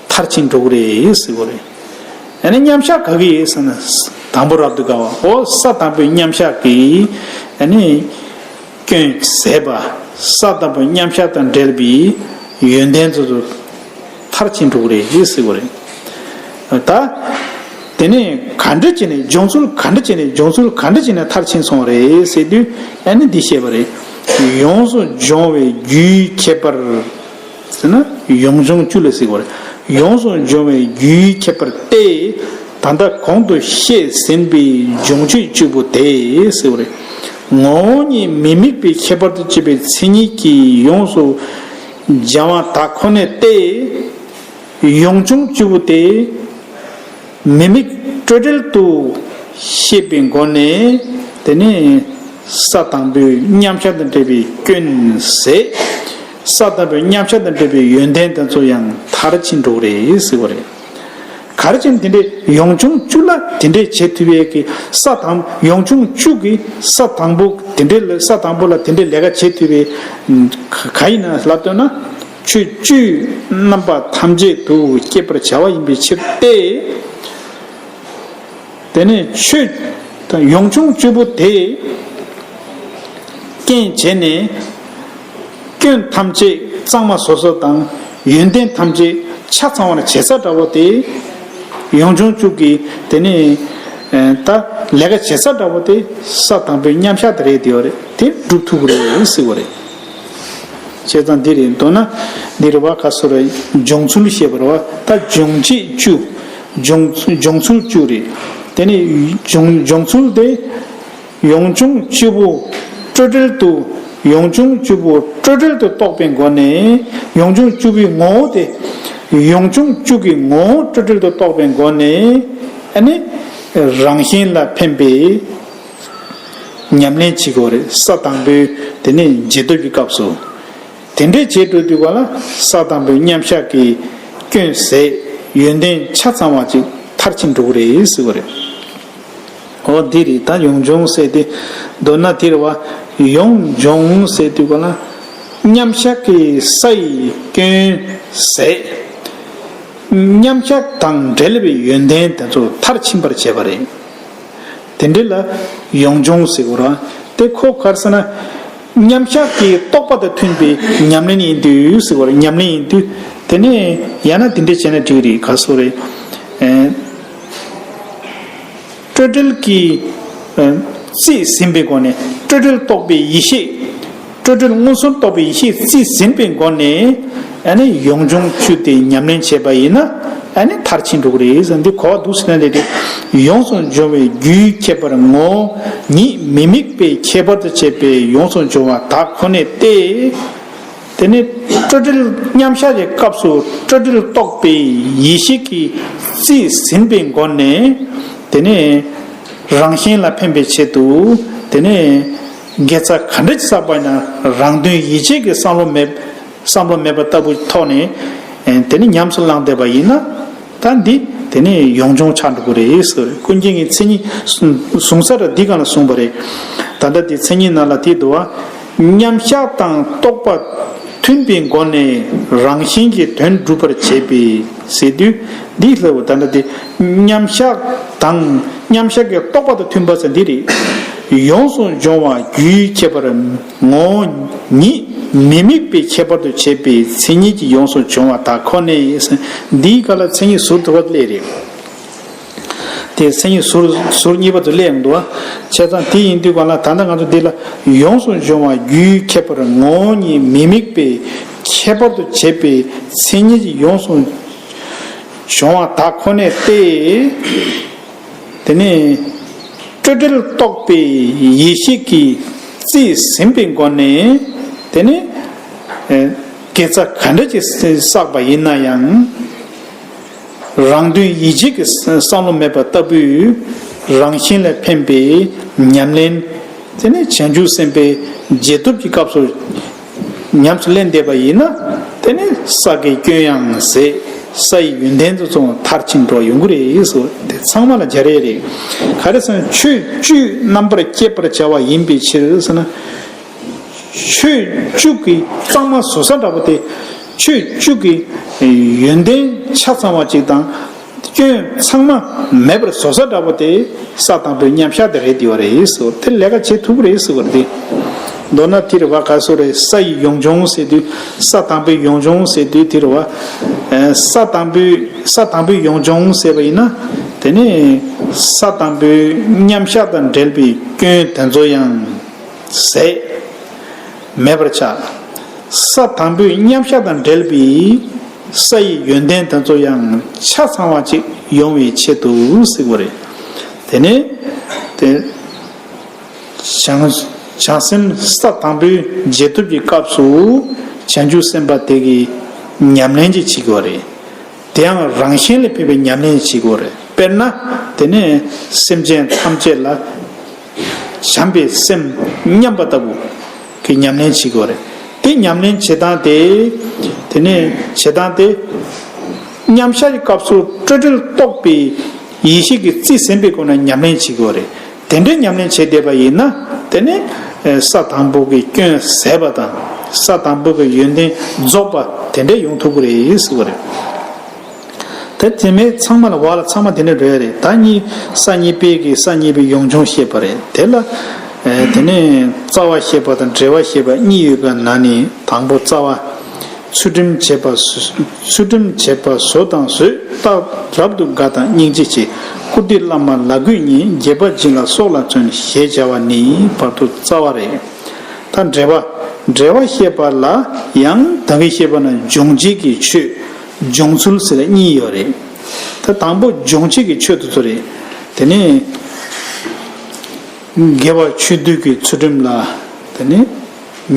མཐར་ཕྱིན་འགྲོ་གི་རེད་ཟེར་གོ་རེད། ཨ་ནི་མཉམ་གཞག་ག་གི་ཟེར་ན། དང་པོ་རབ་ཏུ་དགའ་བ། འོ་ས་དང་པོའི་མཉམ་གཞག་གི་ཨ་ནི་སྐྱོན་ཟད་པ། ས་དང་པོའི་མཉམ་གཞག་དང་འབྲེལ་བའི་ཡོན་ཏན་ཚོ་ཚོ་མཐར་ཕྱིན་འགྲོ་གི་རེད་ཟེར་གོ་རེད། ད་དེ་ནས་ག་འདྲ་བྱས་ནས་སྦྱོང་ཚུལ་ག་འདྲ་བྱས་ནས་སྦྱོང་ཚུལ་ག་འདྲ་བྱས་ནས་མཐར་ཕྱིན་སོང་རེད་ཟེར་དུས་ཨ་ནི་འདི་བཤད་པ་རེད། ཡོངས་སུ་སྦྱོང་བའི་རྒྱུའི་ཁྱད་པར་ཟེར་ན་ཡོངས་སྦྱོང་བཅུ་ལ་ཟེར་བ་རེད། ཡོངས་སུ་སྦྱོང་བའི་རྒྱུའི་ཁྱད་པར་ཏེ། ད་ལྟ་གོང་དུ་བཤད་ཟིན་པའི་སྦྱོང་ཆོས་བཅུ་པོ་དེ་ཟེར་བ་རེད། ངོ་བོ་ཉིད་མི་དམིགས་པའི་ཁྱད་པར་དུ་བྱས་པའི་མཚན་ཉིད་ཀྱིས་ཡོངས་སུ་སྦྱང་བ་དག་ཁོ་ནས་ཏེ། ཡོངས་སྦྱོང་བཅུ་པོ་དེ། མི་དམིགས་སྤྲོས་བྲལ་དུ་ཤེས་པའི་སྒོ་ནས། དེ་ནས་ས་དང་པོའི་མཉམ་གཞག་དང་འབྲེལ་བའི་སྐྱོན་ཟད། ས་དང་པོའི་མཉམ་གཞག་དང་འབྲེལ་བའི་ཡོན་ཏན་དེ་ཚོ་ཡང་མཐར་ཕྱིན་འགྲོ་གི་རེད་ཟེར་བ་རེད། ག་རེ་བྱས་ནས་དེ་འདྲའི་ཡོངས་སྦྱོང་བཅུ་ལ་དེ་འདྲའི་བྱེད་ཐུབ་པའི་གི་ས་དང་ཡོངས་སྦྱོང་བཅུ་གི་ས་དང་པོ་དེ་འདྲའི་ལ་ས་དང་པོ་ལ་དེ་འདྲའི་ལས་ཀ་བྱེད་ཐུབ་པའི་ག་ཡིན་ན་ལབ་བསྡད་ན། ཆོས་བཅུའི་རྣམ་པ་ཐམས་ཅད་དུ་སྐྱེད་པར་བྱ་བ་ཡིན་པའི་ཕྱིར་ཏེ། དེ་ནས་ཆོས་དང་ཡོངས་སྦྱོང་བཅུ་པོ་དེ་རྐྱེན་བྱས་ནས་སྐྱོན་ཐམས་ཅད་གཙང་མ་བཟོ་ས་དང་ཡོན་ཏན་ཐམས་ཅད་ཆ་ཚང་བར་བྱེད་ས་འདྲ་བོ་དེ་ཡོངས་སྦྱོང་བཅུ་གི་དེ་ནས་ད་ལས་ཀ་བྱེད་ས་འདྲ་བོ་དེ་ས་དང་པོའི་མཉམ་གཞག་དེ་རེད། དེ་ཡོད་རེད། དེ་སྒྲུབ་ཐུབ་ཀྱི་རེད་ཟེར་བ་རེད། བྱས་ཙང་འདི་རེད། མདོར་ན་འདི་རེད་བ། ཁ་སོ་རེ་སྦྱོང་ཚུལ་བཤད་པ་རེད་བ། ད་སྦྱོང་བྱེད་བཅུ། སྦྱོང་སྦྱོང་ཚུལ་བཅུ་རེད། དེ་ནས་སྦྱོང་སྦྱོང་ཚུལ་དེ་ཡོངས་སྦྱོང་བཅུ་པོ་སྤྲོས་བྲལ་དུ། ཡོངས་སྦྱོང་བཅུ་པོ་སྤྲོས་བྲལ་དུ་རྟོགས་པའི་སྒོ་ནས། ཡོངས་སྦྱོང་བཅུ་པོའི་ངོ་བོ་དེ། ཡོངས་སྦྱོང་བཅུ་གི་ངོ་བོ་སྤྲོས་བྲལ་དུ་རྟོགས་པའི་སྒོ་ནས་ཨ་ནི་རང་གཞན་ལ་ཕན་པའི་ཉམས་ལེན་བྱེད་དགོས་རེད། ས་དང་པོའི་དེ་ནས་རྗེས་ཐོབ་ཀྱི་སྐབས་སུ། དེ་འདྲའི་བྱེད་འགྲོ་དུས་ག་ལ་ས་དང་པོའི་མཉམ་གཞག་གི་སྐྱོན་ཟད། ཡོན་ཏན་ཆ་ཚང་བ་ཅིག་མཐར་ཕྱིན་འགྲོ་གི་རེད་ཟེར་བ་རེད། འོ་འདི་རེད། ད་ཡོངས་སྦྱོང་ཟེར་དེ་མདོར་ན་དེ་རེད་བ། ཡོངས་སྦྱོང་ཟེར་དུས་ག་ལ་མཉམ་གཞག་གི་ས་ཡི་སྐྱོན་ཟད། མཉམ་གཞག་དང་འབྲེལ་བའི་ཡོན་ཏན་དེ་ཚོ་མཐར་ཕྱིན་པར་བྱེད་པ་རེད། དེ་འདྲ་ལ་ཡོངས་སྦྱོང་ཟེར་གོ་ར། དེ་ཁོ་ག་རེ་ཟེར་ན། མཉམ་གཞག་གི་རྟོག་པ་དང་མཐུན་པའི་ཉམས་ལེན་ཡིན་དུས་ཟེར་གོ་ར། ཉམས་ལེན་ཡིན་དུས་དེ་ནས་ཡང་ན་དེ་འདྲ་བྱས་ན་འགྲིག་རེད། ག་སོ་རེད། ཨེ། སྤྲོས་བྲལ་གྱི་ཨེ། རྩིས་ཟིན་པའི་སྒོ་ནས་སྤྲོས་བྲལ་རྟོགས་པའི་ཡེ་ཤེས། སྤྲོས་བྲལ་མངོན་སུམ་རྟོགས་པའི་ཡེ་ཤེས་རྩིས་ཟིན་པའི་སྒོ་ནས་ཨ་ནི་ཡོངས་སྦྱོང་བཅུ་དེ་ཉམས་ལེན་བྱས་པ་ཡིན་ན་ཨ་ནི་མཐར་ཕྱིན་འགྲོ་གི་རེད་ཟེར། འདི་གོ་བ་འདུག་ཟེར་ན་ལས་དེ། ཡོངས་སུ་སྦྱོང་བའི་རྒྱུའི་ཁྱད་པར་ངོ་བོ་ཉིད་མི་དམིགས་པའི་ཁྱད་པར་དུ་བྱས་པའི་ཡོངས་སུ་སྦྱོང་བ་དག་ཁོ་ནས་ཏེ། དེ་ནས་སྤྲོས་བྲལ་མཉམ་གཞག་གི་སྐབས་སུ་སྤྲོས་བྲལ་རྟོགས་པའི་ཡེ་ཤེས་ཀྱིས་རྩིས་ཟིན་པའི་སྒོ་ནས། དེ་ནས་རང་གཞན་ལ་ཕན་པའི་ཆེད་དུ། དེ་ནས་དགེ་རྩ་ག་འདྲ་ཅིག་བསགས་པ་ཡིན་ན་རང་དོན་ཡིད་བྱེད་ཀྱི་བསམ་བློ་མེད། བསམ་བློ་མེད་པ་ལྟ་བུའི་ཐོག་ནས། ཨེ། དེ་ནི་ཉམས་སུ་བླངས་བསྡད་པ་ཡིན་ན། ད་འདི་དེ་ནི་ཡོངས་སྦྱོང་ཆགས་འགྲོ་གི་རེད་ཟེར། ཀུན་མཁྱེན་གྱི་མཚན་ཉིད་གསུང་ས་ར་འདི་གང་ལ་གསུངས་པ་རེད། ད་ལྟ་དེ་མཚན་ཉིད་ནང་ལ་དེ་འདུག་བ། མཉམ་གཞག་དང་རྟོགས་པ་མཐུན་པའི་སྒོ་ནས་རང་གཞན་གྱི་དོན་སྒྲུབ་པར་བྱེད་པའི་ཟེར་དུས། འདི་ལྟ་བུ་ད་ལྟ་དེ་མཉམ་གཞག་དང་མཉམ་གཞག་གི་རྟོགས་པ་དང་མཐུན་པ་ཟེར་འདི་རེད། ཡོངས་སུ་སྦྱོང་བ་རྒྱུའི་ཁྱད་པར་ངོ་བོ་ཉིད་མི་དམིགས་པའི་ཁྱད་པར་དུ་བྱས་པའི་མཚན་ཉིད་ཀྱིས་ཡོངས་སུ་སྦྱོང་བ་དག་ཁོ་ནས། འདིའི་སྐབས་ལ་མཚན་ཉིད་ཟུར་དུ་བ་སླེབས་རེད། དེ་མཚན་ཉིད་ཟུར་ཟུར་གཉིས་པ་དུ་སླེབས་ཡོང་འདུག་བ། བྱས་ཙང་དེ་ཡིན་དུས་གང་ལ་ད་ལྟ་ང་ཚོ་འདི་ལ་ཡོངས་སུ་སྦྱོང་བ་རྒྱུའི་ཁྱད་པར་ངོ་བོ་ཉིད་མི་དམིགས་པའི་ ཁྱད་པར་དུ་བྱས་པའི་མཚན་ཉིད་ཀྱིས་ཡོངས་སུ་སྦྱོང་བ་དག་ཁོ་ནས་ཏེ། དེ་ནས་སྤྲོས་བྲལ་རྟོགས་པའི་ཡེ་ཤེས་ཀྱིས་རྩིས་ཟིན་པའི་སྒོ་ནས། དེ་ནས་ཨེ་དགེ་རྩ་ག་འདྲ་ཅིག་བསགས་པ་ཡིན་ན་ཡང་། རང་དོན་ཡིད་བྱེད་ཀྱི་བསམ་བློ་མེད་པ་ལྟ་བུའི་རང་བཞིན་ལས་འཕེན་པའི་ཉམས་ལེན། དེ་ནས་བྱང་ཆུབ་སེམས་དཔའི་རྗེས་ཐོབ་ཀྱི་སྐབས་སུ་ཉམས་སུ་ལེན་བསྡད་པ་ཡིན་ན། དེ་ནས་ས་དགེ་སྐྱོན་ཡང་ཟད། ས་ཡི་ཡོན་ཏན་དེ་ཚོ་མཐར་ཕྱིན་འགྲོ་ཡོང་གི་རེད་ཟེར། དེ་ཚང་མ་ལ་སྦྱར་ཡས་རེད། ག་རེ་ཟེར་ན་ཆོས་བཅུ་རྣམ་པར་དཔྱད་པར་བྱ་བ་ཡིན་པའི་ཕྱིར་ཟེར་ན། ཆོས་བཅུ་གི་གཙང་མ་བཟོ་ས་འདྲ་པོ་དེ། ཆོས་བཅུ་གི་ཡོན་ཏན་ཆ་ཚང་བ་ཅིག་དང་། སྐྱོན་ཚང་མ་མེད་པར་བཟོ་ས་འདྲ་པོ་དེ་ས་དང་པོའི་མཉམ་གཞག་དེ་རེད། དེ་བ་རེད་ཟེར། དེ་ལས་ཀ་བྱེད་ཐུབ་ཀྱི་རེད་ཟེར་བ་རེད། མདོར་ན་དེ་རེད་བ། ག་སོ་རེད། ས་ཡི་ཡོངས་སྦྱོང་ཟེར་དུས། ས་དང་པོའི་ཡོངས་སྦྱོང་ཟེར་དུས་དེ་རེད་བ། ས་དང་པོའི་ས་དང་པོའི་ཡོངས་སྦྱོང་ཟེར་བ་ཡིན་ན། དེ་ནི་ས་དང་པོའི་མཉམ་གཞག་དང་འབྲེལ་བའི་སྐྱོན་དེ་ཚོ་ཡང་ཟད། མེད་པར་བྱ། ས་དང་པོའི་མཉམ་གཞག་དང་འབྲེལ་བའི་ས་ཡི་ཡོན་ཏན་དེ་ཚོ་ཡང་ཆ་ཚང་བ་ཅིག་ཡོང་བའི་ཆེད་དུ་ཟེར་བ་རེད། དེ་ནས་དེ་བྱང་བྱང་སེམས་ས་དང་པོའི་རྗེས་ཐོབ་ཀྱི་སྐབས་སུ་བྱང་ཆུབ་སེམས་དཔའ་དེ་གི་ཉམས་ལེན་ཅིག་བྱེད་དགོས་རེད། དེའང་རང་བཞིན་ལས་འཕེལ་བའི་ཉམས་ལེན་བྱེད་དགོས་རེད། དཔེར་ན། དེ་ནས་སེམས་ཅན་ཐམས་ཅད་ལ་བྱམས་པའི་སེམས་མཉམ་པ་ལྟ་བུ་གི་ཉམས་ལེན་བྱེད་དགོས་རེད། དེ་ཉམས་ལེན་བྱེད་སྟངས་དེ། དེ་ནས་བྱེད་སྟངས་དེ། མཉམ་གཞག་གི་སྐབས་སུ་སྤྲོས་བྲལ་རྟོགས་པའི་ཡེ་ཤེས་ཀྱིས་རྩིས་ཟིན་པའི་སྒོ་ནས་ཉམས་ལེན་བྱེད་དགོས་རེད། དེ་འདྲའི་ཉམས་ལེན་བྱེད་བསྡད་པ་ཡིན་ན། དེ་ནི་ས་དང་པོ་གི་སྐྱོན་ཟད་པ་དང་། ས་དང་པོ་གི་ཡོན་ཏན་རྫོགས་པ་དེ་འདྲ་ཡོང་ཐུབ་ཀྱི་རེད་ཟེར་བ་རེད། ད་དེ་མིན་ཚང་མ་ལ་བ་ལ་ཚང་མ་དེ་འདྲ་འགྲོ་ཡ་རེད། ད་གཉིས་ས་གཉིས་པའི་གི་ས་གཉིས་པའི་ཡོངས་སྦྱོང་བཤད་པ་རེད། དེ་ལ་དེ་ནས་རྩ་བ་བཤད་པ་དང་འབྲེལ་བ་བཤད་པ་གཉིས་ཡོད་པའི་ནང་ནས། དང་པོ་རྩ་བ། ཚུལ་ཁྲིམས་བྱེད་པ། ཚུལ་ཁྲིམས་བྱེད་པ་བཟོད་དང་བཟོད། རྟག་རབ་ཏུ་དགའ་དང་སྙིང་རྗེ་ཆེ། བཀུར་སྟི་བླ་མ་ལག་བརྐུས་ཉེས། དགྱེས་པ་སྦྱིན་ལ་སྲོག་ལ་བརྩོན། ཞེས་བྱ་བ་ནི་བར་དུ་རྩ་བ་རེད། ད་འབྲེལ་བ། འབྲེལ་བ་བཤད་པ་ལ་ཡང་ད་གིན་བཤད་པ་ན་སྦྱོང་བྱེད་ཀྱི་ཆོས། སྦྱོང་ཚུལ་ཟེར་གཉིས་ཡོད་རེད། ད་དང་པོ་སྦྱོང་བྱེད་ཀྱི་ཆོས་དེ་ཚོ་རེད། དེ་ནས་དགེ་བ་ཆོས་སྡུད་ཀྱི་ཚུལ་ཁྲིམས་ལ་དེ་ནས་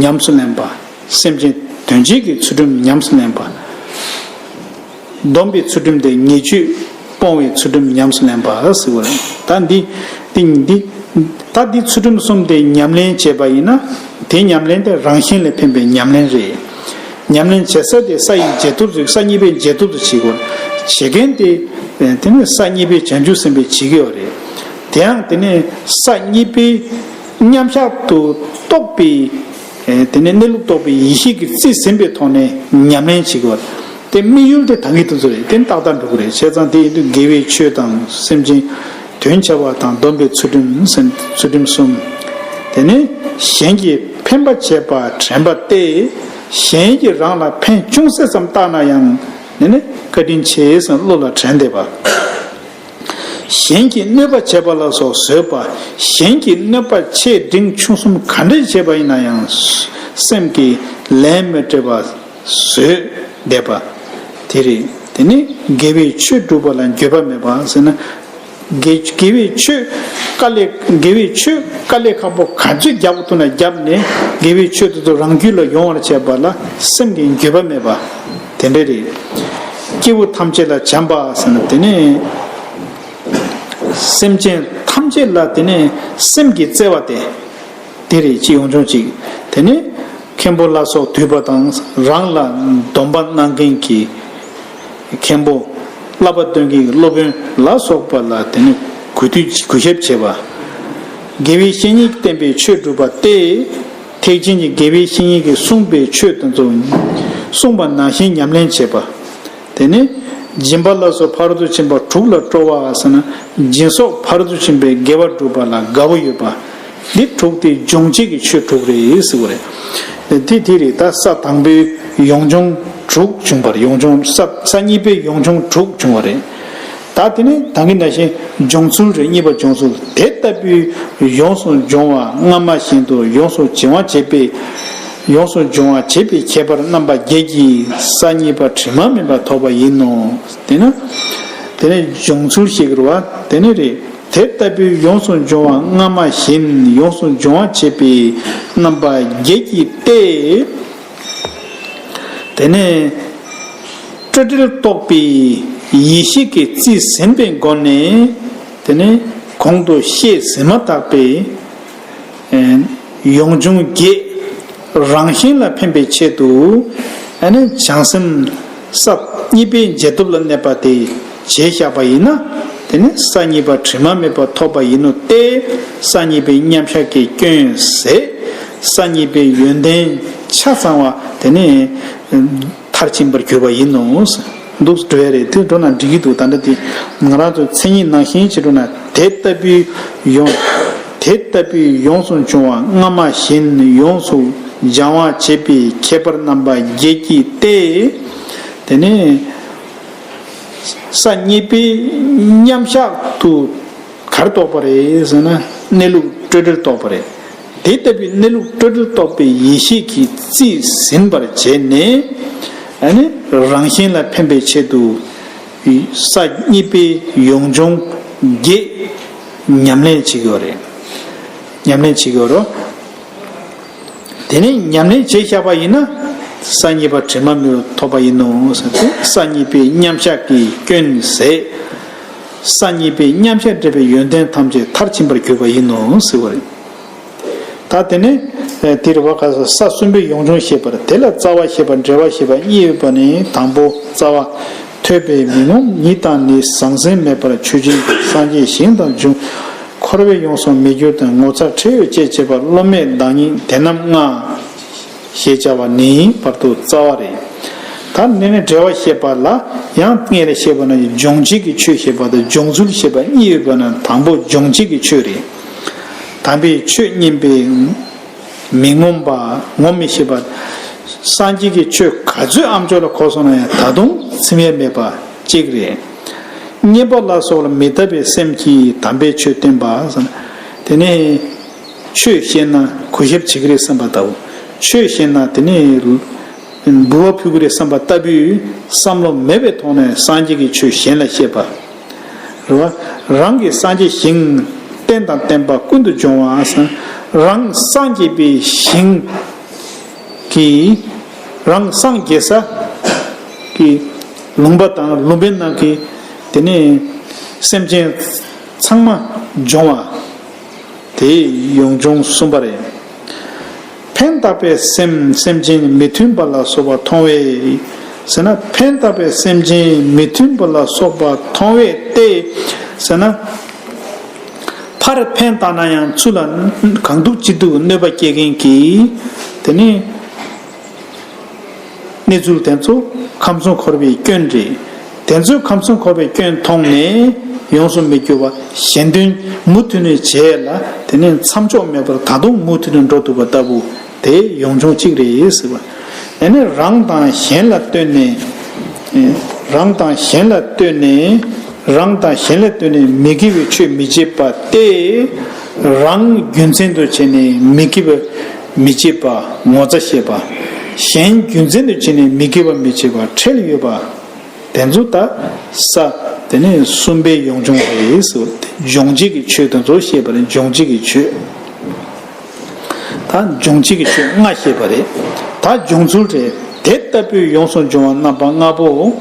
ཉམས་སུ་ལེན་པ། སེམས་ཅན་དོན་བྱེད་ཀྱི་ཚུལ་ཁྲིམས་ཉམས་སུ་ལེན་པ། སྡོམ་པའི་ཚུལ་ཁྲིམས་དེ་ཉེས་སྤྱོད་སྤོང་བའི་ཚུལ་ཁྲིམས་ཉམས་སུ་ལེན་པ་ཟེར་བ་རེད། ད་འདི་འདི་འདི་ད་འདི་ཚུལ་ཁྲིམས་གསུམ་དེ་ཉམས་ལེན་བྱས་པ་ཡིན་ན། དེ་ཉམས་ལེན་དེ་རང་བཞིན་ལས་འཕེན་པའི་ཉམས་ལེན་རེད། ཉམས་ལེན་བྱེད་ས་དེ་ས་ཡི་རྗེས་ཐོབ་ཏུ། ས་གཉིས་པའི་རྗེས་ཐོབ་ཏུ་བྱེད་དགོས། བྱེད་མཁན་དེ་དེ་ནི་ས་གཉིས་པའི་བྱང་ཆུབ་སེམས་དཔའི་བྱེད་ཀྱི་ཡོད་རེད། དེའང་དེ་ནི་ས་གཉིས་པའི་མཉམ་གཞག་ཏུ་རྟོགས་པའི། དེ་ནས་གནས་ལུགས་རྟོགས་པའི་ཡེ་ཤེས་ཀྱིས་རྩིས་ཟིན་པའི་ཐོག་ནས་ཉམས་ལེན་བྱེད་དགོས། དེ་དམིགས་ཡུལ་དེ་ད་གིན་དེ་ཚོ་རེད། དེ་ཏག་ཏག་འགྲོ་གི་རེད། བྱས་ཙང་དེ་ཡིན་དུས་དགེ་བའི་ཆོས་དང་། སེམས་ཅན་དོན་བྱ་བ་དང་། སྡོམ་པའི་ཚུལ་ཁྲིམས། སེམས་ཚུལ་ཁྲིམས་གསུམ། དེ་ནས་གཞན་གྱི་ཕན་པ་བྱེད་པ་དྲན་པ་སྟེ། གཞན་གྱིས་རང་ལ་ཕན་ཅུང་ཟད་ཙམ་བཏགས་ན་ཡང་། དེ་ནས་བཀའ་དྲིན་ཆེ་ཟེར་བློ་ལ་དྲན་བསྡད་པ། གཞན་གྱིས་གནོད་པ་བྱེད་པ་ལ་སོགས་བཟོད་པ། གཞན་གྱི་གནོད་པ་ཆེ་འབྲིང་ཆུང་གསུམ་ག་འདྲ་བྱས་པ་ཡིན་ན་ཡང་། སེམས་ཀྱིས་ལན་མི་སྤྲད་པ་བཟོད་བསྡད་པ། དེ་རེད། དེ་ནི་དགེ་བའི་ཆོས་སྒྲུབ་པ་ལ་འགྱོད་པ་མེད་པ་ཟེར་ན། དགེ་དགེ་བའི་ཆོས་དཀའ་ལས། དགེ་བའི་ཆོས་དཀའ་ལས་ཁག་པོ་ག་ཚོད་རྒྱབ་ཐུབ་ན་རྒྱབ་ནས། དགེ་བའི་ཆོས་དེ་ཚོ་རང་རྒྱུད་ལ་ཡོང་བར་བྱེད་པ་ལ་སེམས་ཀྱི་འགྱོད་པ་མེད་པ། དེ་འདྲ་རེད། སྐྱེ་བོ་ཐམས་ཅད་ལ་བྱམས་པ་ཟེར་ན། དེ་ནི་སེམས་ཅན་ཐམས་ཅད་ལ་དེ་ནི་སེམས་ཀྱིས་བརྩེ་བ་དེ། དེ་རེད། ཅི་ཡོང་ཆུང་ཅིག་དེ་ནི་མཁན་པོ་ལ་སོགས་འདུད་པ་དང་། རང་ལ་སྡོམ་པ་གནང་མཁན་གྱི་མཁན་པོ། བསླབ་པ་སྟོན་མཁན་གྱི་སློབ་དཔོན་ལ་སོགས་པ་ལ་དེ་ནི་གུས་འདུད། གུས་ཞབས་བྱེད་པ། དགེ་བའི་བཤེས་གཉེན་གྱིས་བསྟན་པའི་ཆོས་སྒྲུབ་པ་སྟེ། ཐེག་ཆེན་གྱི་དགེ་བའི་བཤེས་གཉེན་གྱིས་གསུངས་པའི་ཆོས་དེ་ཚོ་གསུངས་པ་ནང་བཞིན་ཉམས་ལེན་བྱེད་པ། དེ་ནས་སྦྱིན་པ་ལ་སོགས་ཕ་རོལ་ཏུ་ཕྱིན་པ་དྲུག་ལ་སྤྲོ་བ་ཟེར་ན། སྦྱིན་སོགས་ཕ་རོལ་ཏུ་ཕྱིན་པའི་དགེ་བ་སྒྲུབ་པ་ལ་དགའ་བོ་ཡོད་པ། འདི་དྲུག་དེ་སྦྱོང་བྱེད་ཀྱི་ཆོས་དྲུག་རེད་ཟེར་བ་རེད། དེ་དེ་རེད། ད་ས་དང་པོའི་ཡོངས་སྦྱོང་དྲུག་བྱུང་བ་རེད། ཡོངས་སྦྱོང་ས་ས་གཉིས་པའི་ཡོངས་སྦྱོང་དྲུག་བྱུང་བ་རེད། ད་དེ་ནི་ད་གིན་ནང་བཞིན་སྦྱོང་ཚུལ་རེད། གཉིས་པ་སྦྱོང་ཚུལ། དེ་ལྟ་བུའི་ཡོངས་སུ་སྦྱོང་བ་སྔ་མ་བཞིན་དུ་ཡོངས་སུ་སྦྱོང་བ་བྱེད་པའི་ ཡོངས་སུ་སྦྱོང་བ་བྱེད་པའི་ཁྱད་པར་རྣམ་པ་བརྒྱད་ཀྱིས་ས་གཉིས་པ་དྲི་མ་མེད་པ་ཐོབ་པ་ཡིན་ནོ། དེ་ནི། དེ་ནི་སྦྱོང་ཚུལ་ཞིག་རེད་བ། དེ་ནི་རེད། དེ་ལྟ་བུའི་ཡོངས་སུ་སྦྱོང་བ་སྔ་མ་བཞིན་ཡོངས་སུ་སྦྱོང་བ་བྱེད་པའི་རྣམ་པ་བརྒྱད་ཀྱིས་ཏེ། དེ་ནས་སྤྲོས་བྲལ་རྟོགས་པའི་ཡེ་ཤེས་ཀྱིས་རྩིས་ཟིན་པའི་སྒོ་ནས། དེ་ནས་གོང་དུ་བཤད་ཟིན་མ་ཐག་པའི་ཡོངས་སྦྱོང་བརྒྱད་རང་བཞིན་ལ་ཕན་པའི་ཆེད་དུ། ཨ་ནི་བྱང་སེམས་ས་གཉིས་པའི་འབྱེད་སྟོབས་ལ་གནས་པ་དེ་བྱས་བཞག་པ་ཡིན་ན། དེ་ནི་ས་གཉིས་པ་དྲི་མ་མེད་པ་ཐོབ་པ་ཡིན་ནོ་སྟེ། ས་གཉིས་པའི་མཉམ་གཞག་གི་སྐྱོན་ཟད། ས་གཉིས་པའི་ཡོན་ཏན་ཆ་ཚང་བ་དེ་ནི་མཐར་ཕྱིན་པར་གྱུར་པ་ཡིན་ནོ། འདུག་འགྲོ་ཡ་རེད། དེ་འགྲོ་ན་འགྲིག་གི་འདུག་ད་ལྟ་དེ་ང་རང་ཚོ་མཚན་ཉིད་ནང་བཞིན་བྱེད་འགྲོ་ན། དེ་ལྟ་བུའི་ཡོངས། དེ་ལྟ་བུའི་ཡོངས་སུ་འབྱུང་བ་སྔ་མ་བཞིན་ཡོངས་སུ་སྦྱང་བ་བྱེད་པའི་ཁྱད་པར་རྣམ་པ་བརྒྱད་ཀྱིས་ཏེ། དེ་ནས་ས་གཉིས་པའི་མཉམ་གཞག་ཏུ་གར་གཏོགས་པ་རེད་ཟེར་ན། གནས་ལུགས་སྤྲོས་བྲལ་རྟོགས་པ་རེད། དེ་ལྟ་བུའི་གནས་ལུགས་སྤྲོས་བྲལ་རྟོགས་པའི་ཡེ་ཤེས་ཀྱིས་རྩིས་ཟིན་པར་བྱས་ནས། ཨ་ནི་རང་བཞིན་ལ་ཕན་པའི་ཆེད་དུ་ས་གཉིས་པའི་ཡོངས་སྦྱོང་བརྒྱད་ཉམས་ལེན་བྱེད་ཀྱི་ཡོད་རེད། ཉམས་ལེན་བྱེད་ཀྱི་ཡོད་རེད། དེ་ནས་ཉམས་ལེན་བྱས་བཞག་པ་ཡིན་ན། ས་གཉིས་པ་དྲི་མ་མེད་པ་ཐོབ་པ་ཡིན་ནོ་ཟེར་ཏེ། ས་གཉིས་པའི་མཉམ་གཞག་གི་སྐྱོན་ཟད། ས་གཉིས་པའི་མཉམ་གཞག་འབྲེལ་བའི་ཡོན་ཏན་ཐམས་ཅད་མཐར་ཕྱིན་པར་གྱུར་པ་ཡིན་ནོ་ཟེར་བ་རེད། ད་དེ་ནས་དེ་རེད་བ། ག་ས་ས་གསུམ་པའི་ཡོངས་སྦྱོང་བཤད་པར། དེ་ལ་རྩ་བ་བཤད་པ་འབྲེལ་བ་བཤད་པ་གཉིས་ཡོད་པ་ནི། དང་པོ་རྩ་བ། ཐོས་པས་མི་ངོམས་ཉིད་དང་ནི། ཟང་ཟིང་མེད་པར་ཆོས་ཅན་གྱི། སངས་རྒྱས་ཞིང་དང་འབྱུང་འཁོར་བའི་ཡོངས་སུ་མི་འགྱུར་ཏེ། ངོ་མཚར་ཁྲེལ་ཡོད་ཅེས་བྱེད་པ། སློབ་མའི་བདག་ཉིད་དེ་རྣམས་ལྔ། ཞེས་བྱ་བ་ནི་བར་དུ་རྩ་བ་རེད། ད་ནི་ནི་འབྲེལ་བ་བཤད་པ་ལ་ཡང་སྔོན་ལ་བཤད་པ་ན་སྦྱོང་བྱེད་ཀྱི་ཆོས་བཤད་པ་དང་སྦྱོང་ཚུལ་བཤད་པ་གཉིས་ཡོད་པ་ན། དང་པོ་སྦྱོང་བྱེད་ཀྱི་ཆོས་རེད། དམ་པའི་ཆོས་མཉན་པས་མི་ངོམས་པ། ངོམས་མི་ཤེས་པ། སངས་རྒྱས་ཀྱི་ཆོས་ག་ཚོད་ཨ་མཆོག་ལ་གོ་སོང་ན་ཡང་ད་དུང་ཚིམ་ཡས་མེད་པ་གཅིག་རེད། བསྙེན་པ་ལ་སོགས་ལ་མི་ལྟ་བའི་སེམས་ཀྱིས་དམ་པའི་ཆོས་བསྟན་པ། དེ་ནས། ཆོས་བཤད་ན་གུས་ཞབས་བྱེད་ཀྱི་རེད་བསམ་པ་ལྟ་བུ། ཆོས་བཤད་ན་དེ་ནི་འབུལ་བ་ཕུལ་གྱི་རེད་བསམ་པ་ལྟ་བུའི་བསམ་བློ་མེད་པའི་ཐོག་ནས་སངས་རྒྱས་ཀྱི་ཆོས་གཞན་ལ་བཤད་པ་རེད་བ། རང་གི་སངས་རྒྱས་ཞིང་རྟེན་དང་བརྟེན་པ་ཀུན་ཏུ་སྦྱོང་བ་སང་། རང་སངས་རྒྱས་པའི་ཞིང་གི། རང་སངས་རྒྱས་ས་གི་ལུང་པ་དང་ལུང་པའི་ནང་གི་དེ་ནི་སེམས་ཅན་ཚང་མ་སྦྱོང་བ། དེ་ཡོངས་སྦྱོང་གསུམ་པ་རེད། ཕན་བཏགས་པའི་སེམས་སེམས་ཅན་མི་མཐུན་པ་ལ་སོགས་པ་མཐོང་བས་ཟེར་ན། ཕན་བཏགས་པའི་སེམས་ཅན་མི་མཐུན་པ་ལ་སོགས་པ་མཐོང་བས་ཏེ་ཟེར་ན། ཕར་ཕན་བཏགས་ན་ཡང་ཚུར་ལ་གང་ཐུབ་ཅི་ཐུབ་གནོད་པ་སྐྱེལ་མཁན་གྱི་དེ་ནི། གནས་ཚུལ་དེ་ཚོ་ཁམས་གསུམ་འཁོར་བའི་སྐྱོན་རེད། དེ་ཚོས་ཁམས་གསུམ་འཁོར་བའི་སྐྱོན་མཐོང་ནས་ཡོངས་སུ་མི་སྐྱོ་བ་གཞན་དོན་མུ་མཐུད་ནས་བྱས་ལ། དེ་ནས་མཚམས་འཇོག་མེད་པར་ད་དུང་མུ་མཐུད་ནས་འགྲོ་ཐུབ་པ་ལྟ་བུ་དེ་ཡོངས་སྦྱོང་གཅིག་རེད་ཟེར་བ། ཡང་ན་རང་དང་གཞན་ལ་ལྟོས་ནས། རང་དང་གཞན་ལ་ལྟོས་ནས། རང་དང་གཞན་ལ་ལྟོས་ནས་མི་དགེ་བའི་ཆོས་མི་བྱེད་པ་སྟེ། རང་རྒྱུ་མཚན་དུ་བྱས་ནས་མི་དགེ་བ་མི་བྱེད་པ་ངོ་ཚ་ཤེས་པ། གཞན་རྒྱུ་མཚན་དུ་བྱས་ནས་མི་དགེ་བ་མི་བྱེད་པ་ཁྲེལ་ཡོད་པ། དེ་ཚོ་ད་ས་དེ་ནས་གསུམ་པའི་ཡོངས་སྦྱོང་རེད་ཟེར། སྦྱོང་བྱེད་ཀྱི་ཆོས་དེ་ཚོ་བཤད་པ་རེད། སྦྱོང་བྱེད་ཀྱི་ཆོས། ད་སྦྱོང་བྱེད་ཀྱི་ཆོས་ལྔ་བཤད་པ་རེད། ད་སྦྱོང་ཚུལ་རེད། དེ་ལྟ་བུའི་ཡོངས་སུ་སྦྱོང་བ་རྣམ་པ་ལྔ་པོ།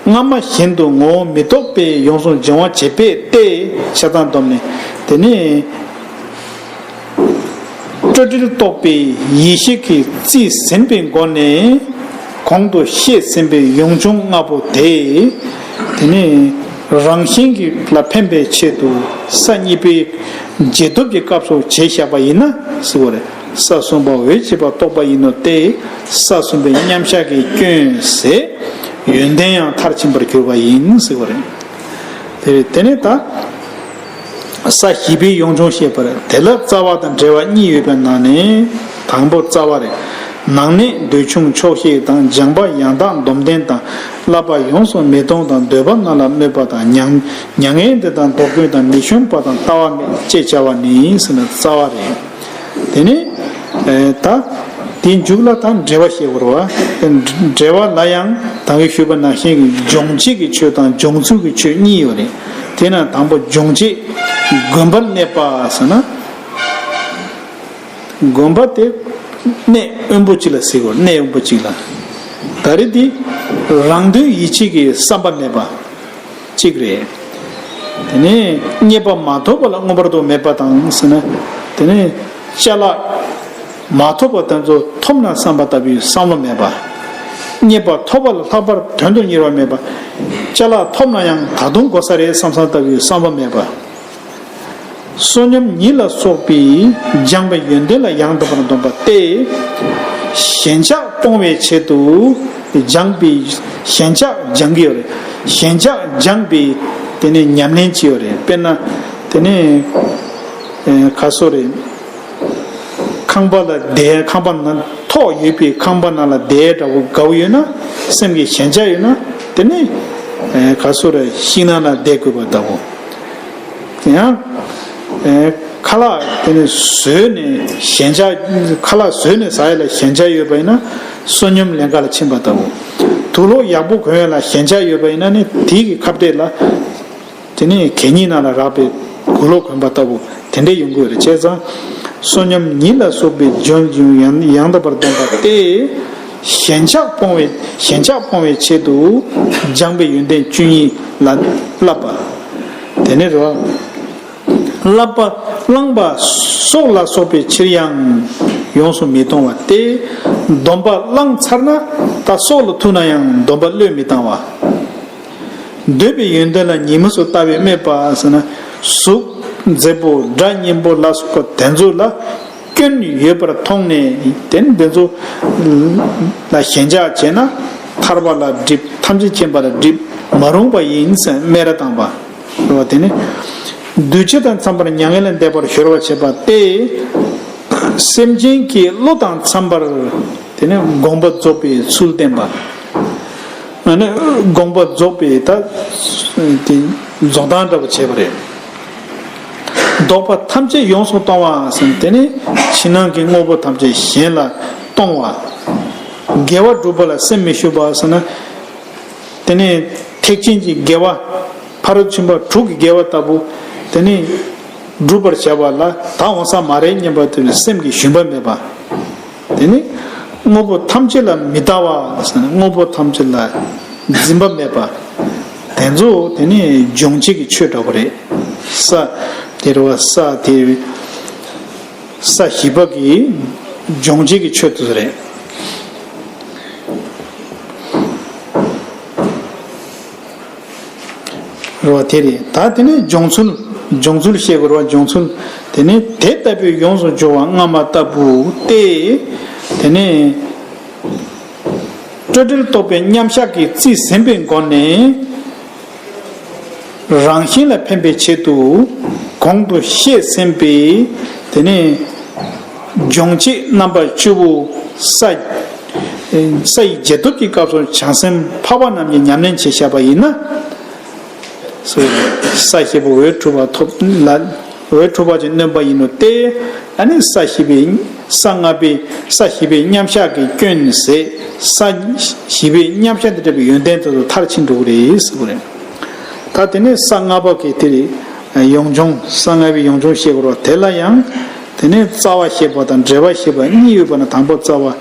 སྔ་མ་བཞིན་དུ་ངོ་བོ་མི་རྟོག་པའི་ཡོངས་སུ་སྦྱོང་བ་བྱེད་པས་ཏེ། ཆ་ཚང་བསྡོམས་ནས་དེ་ནི། སྤྲོས་བྲལ་རྟོགས་པའི་ཡེ་ཤེས་ཀྱིས་རྩིས་ཟིན་པའི་སྒོ་ནས། གོང་དུ་བཤད་ཟིན་པའི་ཡོངས་སྦྱོང་ལྔ་པོ་དེ། དེ་ནི་རང་བཞིན་གྱི་ལ་ཕན་པའི་ཆེད་དུ་ས་གཉིས་པའི་འབྱེད་སྟོབས་ཀྱི་སྐབས་སུ་བྱས་བཞག་པ་ཡིན་ན་ཟེར་བ་རེད། ས་གསུམ་པ་འོད་བྱེད་པ་རྟོགས་པ་ཡིན་ནོ་སྟེ། ས་གསུམ་པའི་མཉམ་གཞག་གི་སྐྱོན་ཟད། ཡོན་ཏན་ཡང་མཐར་ཕྱིན་པར་གྱུར་པ་ཡིན་ཟེར་བ་རེད། དེ་དེ་ནས་ད། ས་བཞི་པའི་ཡོངས་སྦྱོང་བཤད་པར། དེ་ལ་རྩ་བ་དང་འབྲེལ་བ་གཉིས་ཡོད་པའི་ནང་ནས་དང་པོ་རྩ་བ་རེད། ནང་གནས་འདོད་ཆུང་ཆོག་ཤེས་དང་། སྦྱངས་པ་ཡང་དག་སྡོམ་ལྡན་དང་། བསླབ་པ་ཡོངས་སུ་མི་གཏོང་དང་། འདོད་པ་རྣམས་ལ་སྨོད་པ་དང་། མྱ་མྱ་ངན་འདས་དང་ལྡོག་ཀུན་དང་། མི་ཞུམ་པ་དང་ལྟ་བ་མེད་ཅེས་བྱ་བ་ནི་ཟེར་ན་རྩ་བ་རེད། དེ་ནས་ད། དེའི་མཇུག་ལ་ད་འགྲེལ་པ་བཤད་དགོས་རེད་བ། འགྲེལ་པ་ལ་ཡང་ད་གིན་ཞུས་པ་ནང་བཞིན་གྱི་སྦྱོང་བྱེད་ཀྱི་ཆོས་དང་སྦྱོང་ཚུལ་གྱི་ཆོས་གཉིས་ཡོད་རེད། དེ་ན་དང་པོ་སྦྱོང་བྱེད། གོམས་པར་གནས་པ་ཟེར་ན། གོམས་པ་དེ་གནས་དབེན་པོ་གཅིག་ལ་ཟེར་དགོས། གནས་དབེན་པོ་གཅིག་ལ། ད་རེས་འདི་རང་དོན་ཡིད་བྱེད་ཀྱི་བསམ་པ་མེད་པ་གཅིག་རེད། དེ་ནས་རྙེད་པ་མ་ཐོབ་པ་ལ་མངོན་པར་རྟོག་མེད་པ་དང་ཟེར་ན། དེ་ནས་ཅ་ལག་མ་ཐོབ་པ་དེ་ཚོ་ཐོབ་ན་བསམ་པ་ལྟ་བུའི་བསམ་བློ་མེད་པ། རྙེད་པ་ཐོབ་པ་ལ་ལྷག་པར་དོན་དུ་གཉེར་བ་མེད་པ། ཅ་ལག་ཐོབ་ན་ཡང་ད་དུང་དགོས་ས་རེད་བསམ་བསམ་ལྟ་བུའི་བསམ་པ་མེད་པ། བསོད་སྙོམས་ཉིད་ལ་སོགས་པའི་སྦྱངས་པའི་ཡོན་ཏན་ལ་ཡང་དག་པར་འདོམས་པ་སྟེ། ཞེན་ཆགས་སྤོང་བའི་ཆེད་དུ་སྦྱངས་པའི་ཞེན་ཆགས་སྦྱང་གི་ཡོད་རེད། ཞེན་ཆགས་སྦྱངས་པའི་དེ་ནས་ཉམས་ལེན་བྱས་ཡོད་རེད། དཔེར་ན། དེ་ནས་ཨེ་ག་སོ་རེད། ཁང་པ་ལ་བསྡད། ཁང་པ་ནང་ཐོག་ཡོད་པའི་ཁང་པ་ནང་ལ་བསྡད་འདྲ་བོ་དགའ་བོ་ཡོད་ན། སེམས་ཀྱི་ཞེན་ཆགས་ཡོད་ན། དེ་ནས་ཨེ་ག་སོ་རེད། ཤིང་ནགས་ལ་བསྡད་དགོས་པ་ལྟ་བུ། ཡང་། ཨེ་ཁ་ལག་དེ་ནས་ཟོས་ནས་ཞེན་ཆགས། ཁ་ལག་ཟོས་ནས་ཟ་ཡ་ལ་ཞེན་ཆགས་ཡོད་པ་ཡིན་ན་བསོད་སྙོམས་ལེན་ག་ལ་ཕྱིན་པ་ལྟ་བུ། དུག་ལོག་ཡག་པོ་གོན་ཡ་ལ་ཞེན་ཆགས་ཡོད་པ་ཡིན་ན་ནི་དེའི་གི་ཁ་གཏད་ལ། དེ་ནས་གད་སྙིགས་ནང་ལ་རག་པའི་དུག་ལོག་གོན་པ་ལྟ་བུ་དེ་འདྲས་ཡོང་གི་ཡོད་རེད། བྱས་ཙང་བསོད་སྙོམས་ཉིད་ལ་སོགས་པའི་སྦྱོང་སྦྱོང་ཡང་ཡང་དག་པར་ལྡན་པ་སྟེ། ཞེན་ཆགས་སྤོང་བའི་ཞེན་ཆགས་སྤོང་བའི་ཆེད་དུ་སྦྱངས་པའི་ཡོན་ཏན་བཅུ་གཉིས་ལ་བསླབ་པ། དེ་ནས་རོ། བསླབ་པ་བླངས་པ་སྲོག་ལ་སོགས་པའི་ཕྱིར་ཡང་ཡོངས་སུ་མི་གཏོང་བ་སྟེ། སྡོམ་པ་བླངས་ཚར་ན་ད་སྲོག་ལ་ཐུག་ན་ཡང་སྡོམ་པ་བློས་མི་བཏང་བ། འདོད་པའི་ཡོན་ཏན་ལ་ཉིན་མོ་སུ་ལྟ་བས་སྨད་པ་ཟེར་ན། གཟུགས་མཛེས་པོ་སྒྲ་སྙན་པོ་ལ་སོགས་པ་དེ་ཚོ་ལ་སྐྱོན་ཡོད་པར་མཐོང་ནས། དེ་ནི་དེ་ཚོ་ལ་ཞེན་ཆགས་བྱས་ན་ཐར་པ་ལ་སྒྲིབ། ཐམས་ཅད་མཁྱེན་པ་ལ་སྒྲིབ་མ་རུང་བ་ཡིན་ཟེར་སྨད་ར་བཏང་བ། རེད་བ། དེ་ནི་འདུས་བྱས་དང་འཚམས་པར་མྱ་ངན་ལས་འདས་པར་སྦྱོར་བར་བྱེད་པ་སྟེ། སེམས་ཅན་གྱི་བློ་དང་འཚམས་པར་དེ་ནི་དགོངས་པ་རྫོགས་པའི་ཚུལ་བསྟན་པ། ཨ་ནི་དགོངས་པ་རྫོགས་པའི་ད་དེ་རྫོགས་སྟངས་འདྲ་པོ་བྱས་པ་རེད། བདོག་པ་ཐམས་ཅད་ཡོངས་སུ་གཏོང་བ་ཟེར་ན། དེ་ནི་ཕྱི་ནང་གི་དངོས་པོ་ཐམས་ཅད་གཞན་ལ་གཏོང་བ། དགེ་བ་སྒྲུབ་པ་ལ་སེམས་མི་ཞུགས་པ་ཟེར་ན། དེ་ནི་ཐེག་ཆེན་གྱི་དགེ་བ། ཕ་རོལ་ཕྱིན་པ་དྲུག་གི་དགེ་བ་ལྟ་བུ། དེ་ནི་སྒྲུབ་པར་བྱ་བ་ལ་ད་འོང་ས་མ་རེད་སྙམ་པ་དེ་ནི་སེམས་ཀྱི་ཞུམ་པ་མེད་པ། དེ་ནི་དངོས་པོ་ཐམས་ཅད་ལ་མི་ལྟ་བ་ཟེར་ན། དངོས་པོ་ཐམས་ཅད་ལ་འཛིན་པ་མེད་པ། དེ་ཚོ་དེ་ནི་སྦྱོང་བྱེད་ཀྱི་ཆོས་འདྲ་པོ་རེད། ས་དེ་རེད་བ། ས་དེ་ས་བཞི་པ་གི་སྦྱོང་བྱེད་ཀྱི་ཆོས་དེ་ཚོ་རེད། རེད་བ། དེ་རེད། ད་དེ་ནས་སྦྱོང་ཚུལ། སྦྱོང་ཚུལ་བཤད་དགོས་རེད་བ། སྦྱོང་ཚུལ། དེ་ནས་དེ་ལྟ་བུའི་ཡོངས་སུ་སྦྱོང་བ་སྔ་མ་ལྟ་བུ་སྟེ། དེ་ནས་སྤྲོས་བྲལ་རྟོགས་པའི་མཉམ་བཞག་གི་རྩིས་ཟིན་པའི་སྒོ་ནས་རང་གཞན་ལ་ཕན་པའི་ཆེད་དུ་གོང་དུ་བཤད་ཟིན་པའི་དེ་ནས་སྦྱོང་བྱེད་རྣམ་པ་བཅུ་པོ་ས་ས་ཡི་རྗེས་ཐོབ་ཀྱི་སྐབས་སུ་བྱང་སེམས་འཕགས་པ་རྣམས་ཀྱིས་ཉམས་ལེན་བྱས་བཞག་པ་ཡིན་ན། ས་བཞི་པོ་འོད་གྲུབ་པ་ཐོབ་ལ། འོད་གྲུབ་པ་ཅན་སྣོན་པ་ཡིན་ནོ་སྟེ། ཨ་ནི་ས་བཞི་པའི་ས་ལྔ་པའི་ས་བཞི་པའི་མཉམ་བཞག་གི་སྐྱོན་ཟད། ས་བཞི་པའི་མཉམ་བཞག་དང་འབྲེལ་བའི་ཡོན་ཏན་དེ་ཚོ་མཐར་ཕྱིན་འགྲོ་གི་རེད་ཟེར་གི་རེད། ད་དེ་ནས་ས་ལྔ་པ་གི་དེ་རེད། ཡོངས་སྦྱོང་། ས་ལྔ་པའི་ཡོངས་སྦྱོང་བཤད་དགོས་རེད་བ། དེ་ལ་ཡང་དེ་ནས་རྩ་བ་བཤད་པ་དང་འབྲེལ་བ་བཤད་པ་གཉིས་ཡོད་པ་ན། དང་པོ་རྩ་བ།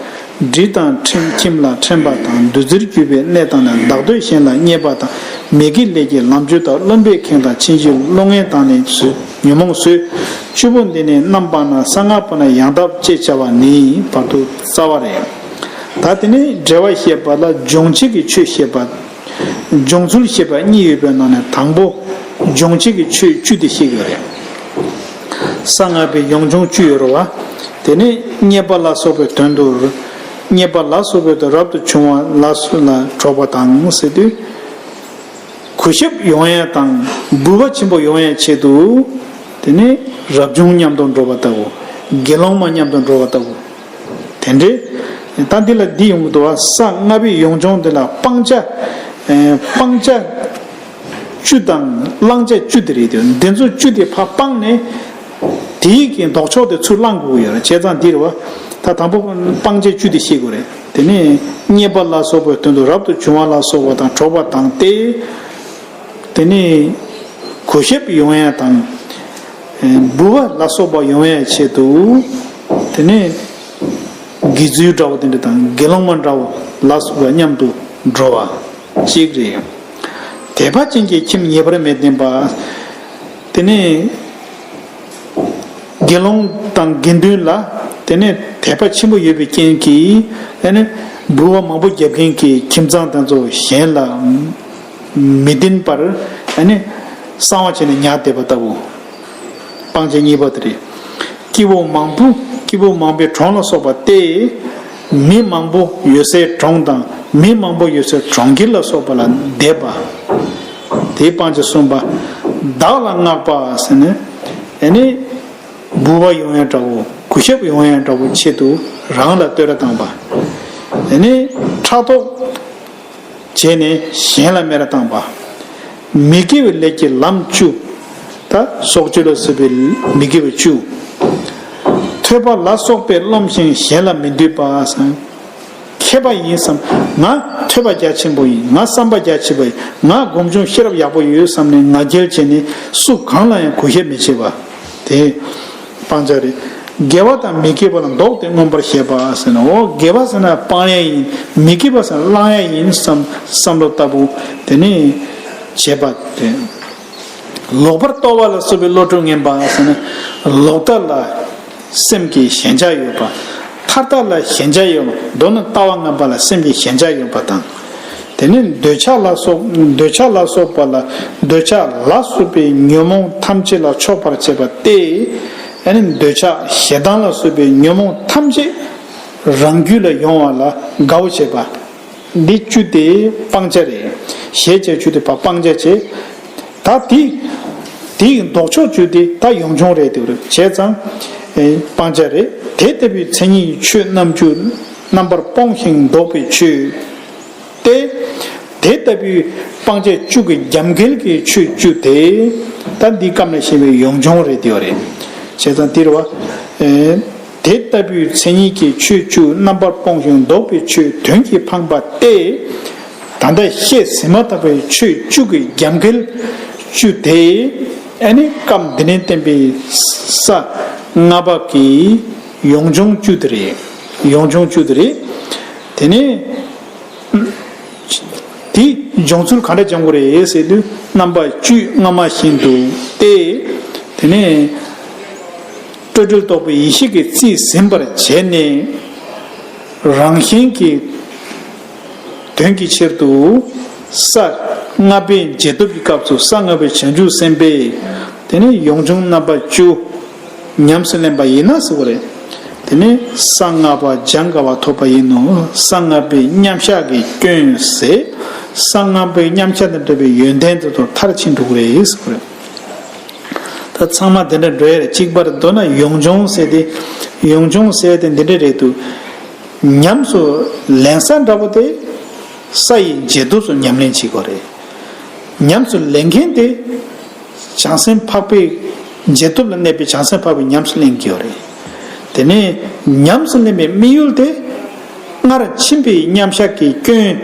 དྲི་དང་ཁྱིམ་ལ་ཕྲེང་བ་དང་། བདུད་རྩིར་གྱུར་པའི་གནས་དང་ནི། བདག་བསྟོད་གཞན་ལ་བརྙས་པ་དང་། མི་དགེ་ལས་ཀྱི་ལམ་བཅུ་དང་། རློམ་པས་ཁེངས་དང་ཕྱིན་ཅི་ལོག་ངན་དང་ནི་བཟོད། ཉོན་མོངས་བཟོད། བཅུ་པོ་འདི་ནི་རྣམ་སྤངས་ན། ས་ལྔ་པོ་ན་ཡང་དག་ཅེས་བྱ་བ་ནི་བར་དུ་རྩ་བ་རེད། ད་དེ་ནས་འགྲེལ་བ་བཤད་པ་ལ་སྦྱོང་བྱེད་ཀྱི་ཆོས་བཤད་པ། སྦྱོང་ཚུལ་བཤད་པ་གཉིས་ཡོད་པའི་ནང་ནས་དང་པོ་སྦྱོང་བྱེད་ཀྱི་ཆོས་བཅུ་དེ་བཤད་ཀྱི་ཡོད་རེད། ས་ལྔ་པའི་ཡོངས་སྦྱོང་བཅུ་ཡོད་རེད་བ། དེ་ནས་རྙེད་པ་ལ་སོགས་པའི་དོན་དུ། རྙེད་པ་ལ་སོགས་པའི་དོན་རབ་ཏུ་བྱུང་བ་ལ་སོགས་ལ་གྲོགས་པ་དང་ཟེར་དུས། གུས་ཞབས་ཡོང་ཡ་དང་སྤོབས་པ་ཆེན་པོ་ཡོང་ཡ་ཆེད་དུ། དེ་ནས་རབ་བྱུང་མཉམ་དུ་འགྲོ་བ་ལྟ་བུ། དགེ་སློང་མ་མཉམ་དུ་འགྲོ་བ་ལྟ་བུ། དེ་འདྲའི། ད་འདི་ལ་འདི་ཡོང་གི་འདུག་བ། ས་ལྔ་པའི་ཡོངས་སྦྱོང་འདི་ལ་སྤང་བྱ། ཨེ་སྤང་བྱ་བཅུ་དང་བླང་བྱ་བཅུ་དེ་རེད་དེ། འདི་ཚོ་བཅུ་དེ་ཕར་སྤངས་ནས། དེའི་གི་ལྡོག་ཕྱོགས་དེ་ཚུར་བླང་དགོས་ཀྱི་ཡོད་རེད། བྱས་ཙང་འདི་རེད་བ། ད་དང་པོ་སྤང་བྱ་བཅུ་དེ་ཤེས་དགོས་རེད། དེ་ནས་རྙེད་པ་ལ་སོགས་པའི་དོན་དུ་རབ་ཏུ་བྱུང་བ་ལ་སོགས་པ་དང་གྲོགས་པ་དང་སྟེ། དེ་ནས་གུས་ཞབས་ཡོང་ཡ་དང་། ཨེ། འབུལ་བ་ལ་སོགས་པ་ཡོང་ཡ་ཆེད་དུ། དེ་ནས་དགེ་ཚུལ་འདྲ་བོ་དེ་འདྲ་དང་དགེ་སློང་མ་འདྲ་བོ་ལ་སོགས་པ་མཉམ་དུ་འགྲོ་བ་གཅིག་རེད། དད་པ་ཅན་གྱི་ཁྱིམ་ངེས་པར་མི་བསྟེན་པ། དེ་ནས་དགེ་སློང་དང་དགེ་འདུན་ལ་དེ་ནས་དད་པ་ཆེན་པོ་ཡོད་པའི་རྐྱེན་གྱིས། ཨ་ནི་འབུལ་བ་མང་པོ་རྒྱབ་མཁན་གྱི་ཁྱིམ་ཚང་དེ་ཚོ་གཞན་ལ་མི་བསྟེན་པར། ཨ་ནི་གསང་བ་བྱས་ནས་ཉར་བསྡད་པ་ལྟ་བུ། སྤང་བྱ་གཉིས་པ་དེ་རེད། སྐྱེ་བོ་མང་པོ། སྐྱེ་བོ་མང་པོའི་གྲོང་ལ་སོགས་པ་སྟེ། མི་མང་པོ་ཡོད་སའི་གྲོང་དང་མི་མང་པོ་ཡོད་སའི་གྲོང་ཁྱེར་ལ་སོགས་པ་ལ་བསྡད་པ། དེའི་སྤང་བྱ་གསུམ་པ། བདག་ལ་བསྔགས་པ་ཟེར་ནས། ཨ་ནི་འབུལ་བ་ཡོང་ཡ་འདྲ་བོ། གུས་ཞབས་ཡོང་ཡ་འདྲ་བོ་ཆེད་དུ་རང་ལ་བསྟོད་ར་བཏང་བ། ཨ་ནི་ཕྲག་དོག་བྱས་ནས་གཞན་ལ་སྨད་ར་བཏང་བ། མི་དགེ་བའི་ལས་ཀྱི་ལམ་བཅུ། ད་སྲོག་གཅོད་ལ་སོགས་པའི་མི་དགེ་བ་བཅུ། ཐོས་པ་ལ་སོགས་པས་རློམ་ཞིང་གཞན་ལ་མི་འདུད་པ་ཟེར། མཁས་པ་ཡིན་བསམ། ང་ཐོས་པ་རྒྱ་ཆེན་པོ་ཡིན། ང་བསམ་པ་རྒྱ་ཆེ་བ་ཡིན། ང་སྒོམ་བྱུང་ཤེས་རབ་ཡག་པོ་ཡོད་བསམ་ནས་ང་རྒྱལ་བྱས་ནས་སུ་གང་ལ་ཡང་གུས་ཞབས་མི་བྱེད་པ། དེ་སྤང་བྱ་རེད། དགེ་བ་དང་མི་དགེ་བ་ལ་ལྡོག་སྟེ་མངོན་པར་བྱེད་པ་ཟེར་ན། འོ། དགེ་བ་ཟེར་ན་སྤང་ཡ་ཡིན། མི་དགེ་བ་ཟེར་ན་བླང་ཡ་ཡིན་བསམ་བསམ་བློ་ལྟ་བུ་དེ་ནི་བྱེད་པ་རེད། ལོག་པར་རྟོག་པ་ལ་སོགས་པའི་བློ་གྲོས་ངན་པ་ཟེར་ན། ལོག་ལྟ་ལ་སེམས་ཀྱི་ཞེན་ཆགས་ཡོད་པ། ཐར་ལྟ་ལ་ཞེན་ཆགས་ཡོད་པ། མདོར་ན་ལྟ་བ་ངན་པ་ལ་སེམས་ཀྱི་ཞེན་ཆགས་ཡོད་པ་དང་། དེ་ནས་འདོད་ཆགས་ལ་སོགས། འདོད་ཆགས་ལ་སོགས་པ་ལ། འདོད་ཆགས་ལ་སོགས་པའི་ཉོན་མོངས་ཐམས་ཅད་ལ་ཕྱོགས་པར་བྱེད་པ་སྟེ། ཨ་ནི་འདོད་ཆགས་ཞེ་སྡང་ལ་སོགས་པའི་ཉོན་མོངས་ཐམས་ཅད་རང་རྒྱུད་ལ་ཡོང་བ་ལ་དགའ་བོ་བྱེད་པ། འདི་བཅུ་དེ་སྤང་བྱ་རེད། ཞེས་བྱ་བཅུ་དེ་ཕར་སྤང་བྱ་བྱེད། ད་དེ་དེའི་ལྡོག་ཕྱོགས་བཅུ་དེ་ད་ཡོངས་སྦྱོང་རེད། དེ་བར་བྱས་ཙང་ཨེ་སྤང་བྱ་རེད། དེ་ལྟ་བུའི་མཚན་ཉིད་ཀྱི་ཆོས་རྣམས་བཅུ། རྣམ་པར་སྤོང་ཞིང་ལྡོག་པའི་ཆོས་ཏེ། དེ་ལྟ་བུའི་སྤང་བྱ་བཅུ་གི་རྒྱབ་འགལ་གྱི་ཆོས་བཅུ་དེ་ད་འདི་སྐབས་ནས་བཤད་པའི་ཡོངས་སྦྱོང་རེད། དེ་བ་རེད། བྱས་ཙང་དེ་རེད་བ། ཨེ། དེ་ལྟ་བུའི་མཚན་ཉིད་ཀྱི་ཆོས་བཅུ་རྣམ་པར་སྤོང་ཞིང་ལྡོག་པའི་ཆོས་དོན་གྱིས་འཕངས་པ་སྟེ། ད་ལྟ་བཤད་ཟིན་མ་ཐག་པའི་ཆོས་བཅུ་གི་རྒྱབ་འགལ་བཅུ་དེ། ཨ་ནི་སྐབས་འདི་ནས་བསྟན་པའི་ས་ལྔ་པ་གི་ཡོངས་སྦྱོང་བཅུ་དེ་རེད། ཡོངས་སྦྱོང་བཅུ་དེ་རེད། དེ་ནས། དེའི་སྦྱོང་ཚུལ་ག་འདྲ་སྦྱོང་དགོས་རེད་ཟེར་དུས། རྣམ་པ་བཅུ་སྔ་མ་བཞིན་དུ་སྟེ། དེ་ནས་སྤྲོས་བྲལ་རྟོགས་པའི་ཡེ་ཤེས་ཀྱིས་རྩིས་ཟིན་པར་བྱས་ནས། རང་བཞིན་གྱི་དོན་གྱི་ཕྱིར་དུ་ས་ལྔ་པའི་རྗེས་ཐོབ་ཀྱི་སྐབས་སུ་ས་ལྔ་པའི་བྱང་ཆུབ་སེམས་དཔའི་དེ་ནས་ཡོངས་སྦྱོང་རྣམ་པ་བཅུ། ཉམས་སུ་ལེན་པ་ཡིན་ན་ཟེར་བ་རེད། དེ་ནི་ས་ལྔ་པ་འཇམ་དཀའ་བ་ཐོབ་པ་ཡིན་ནོ། ས་ལྔ་པའི་མཉམ་གཞག་གི་སྐྱོན་ཟད། ས་ལྔ་པའི་མཉམ་གཞག་དང་འབྲེལ་བའི་ཡོན་ཏན་དེ་ཚོ་མཐར་ཕྱིན་འགྲོ་གི་རེད་ཟེར་བ་རེད། ད་ཚང་མ་དེ་འདྲ་འགྲོ་ཡ་རེད། གཅིག་པར་མདོར་ན་ཡོངས་སྦྱོང་ཟེར་ཏེ། ཡོངས་སྦྱོང་ཟེར་ཏེ་འདི་འདྲ་རེད་འདུག་ཉམས་སུ་ལེན་ས་འདྲ་པོ་དེ་ས་ཡི་རྗེས་ཐོབ་སུ་ཉམས་ལེན་བྱེད་དགོས་རེད། ཉམས་སུ་ལེན་མཁན་དེ། བྱང་སེམས་འཕགས་པའི་རྗེས་ཐོབ་ལ་གནས་པའི་བྱང་སེམས་འཕགས་པའི་ཉམས་སུ་ལེན་གྱི་ཡོད་རེད། དེ་ནས་ཉམས་སུ་ལེན་པའི་དམིགས་ཡུལ་དེ། སྔར་ཕྱིན་པའི་མཉམ་གཞག་གི་སྐྱོན་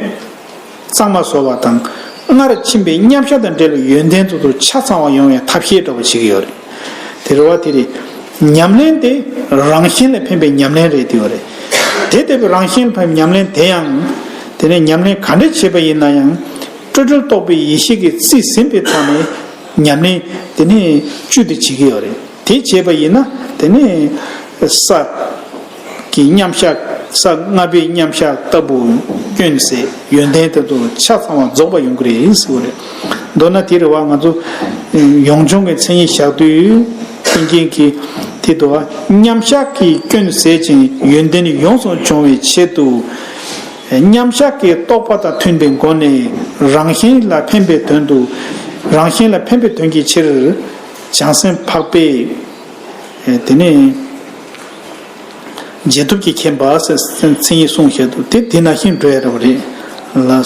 གཙང་མ་བཟོ་བ་དང་། སྔར་ཕྱིན་པའི་མཉམ་གཞག་དང་འབྲེལ་བའི་ཡོན་ཏན་དེ་ཚོ་ཆ་ཚང་བ་ཡོང་བའི་ཐབས་ཤེས་འདྲ་པོ་བྱེད་ཀྱི་ཡོད་རེད། དེ་རེད་བ། དེ་རེད། ཉམས་ལེན་དེ་རང་བཞིན་ལ་ཕན་པའི་ཉམས་ལེན་རེད། དེ་ཡོད་རེད། དེ་ལྟ་བུའི་རང་བཞིན་ལ་ཕན་པའི་ཉམས་ལེན་དེ་ཡང་། དེ་ནས་ཉམས་ལེན་ག་འདྲ་བྱེད་པ་ཡིན་ན་ཡང་། སྤྲོས་བྲལ་རྟོགས་པའི་ཡེ་ཤེས་ཀྱིས་རྩིས་ཟིན་པའི་ཐོག་ནས། ཉམས་ལེན་དེ་ནས་བཅུ་དེ་བྱེད་ཀྱི་ཡོད་རེད། དེ་བྱས་པ་ཡིན་ན་དེ་ནས་ས་ཀྱི་མཉམ་གཞག་ས་ལྔ་པའི་མཉམ་གཞག་ལྟ་བུ་སྐྱོན་ཟད། ཡོན་ཏན་དེ་ཚོ་ཆ་ཚང་བ་རྫོགས་པ་ཡོང་གི་རེད་ཟེར་བ་རེད། མདོར་ན་དེ་རེད་བ། ང་ཚོ་ཡོངས་སྦྱོང་གི་མཚན་ཉིད་བཞག་དུས་ཏིང་འཛིན་གྱི་དེ་དུ་བ། མཉམ་གཞག་གི་སྐྱོན་ཟད་ཅིང་ཡོན་ཏན་ཡོངས་སུ་སྦྱོང་བའི་ཆེད་དུ། མཉམ་གཞག་གི་རྟོགས་པ་དང་མཐུན་པའི་སྒོ་ནས་རང་བཞིན་ལ་ཕན་པའི་དོན་དུ། རང་བཞིན་ལ་ཕན་པའི་དོན་གྱི་ཕྱིར། བྱང་སེམས་འཕགས་པའི་དེ་ནས་རྗེས་ཐོབ་ཀྱི་མཁྱེན་པ་ཟེར་མཚན་ཉིད་གསུངས་བཞག་འདུག་དེ་དེ་ནང་བཞིན་འགྲོ་ཡ་འདྲ་པོ་རེད། ལགས།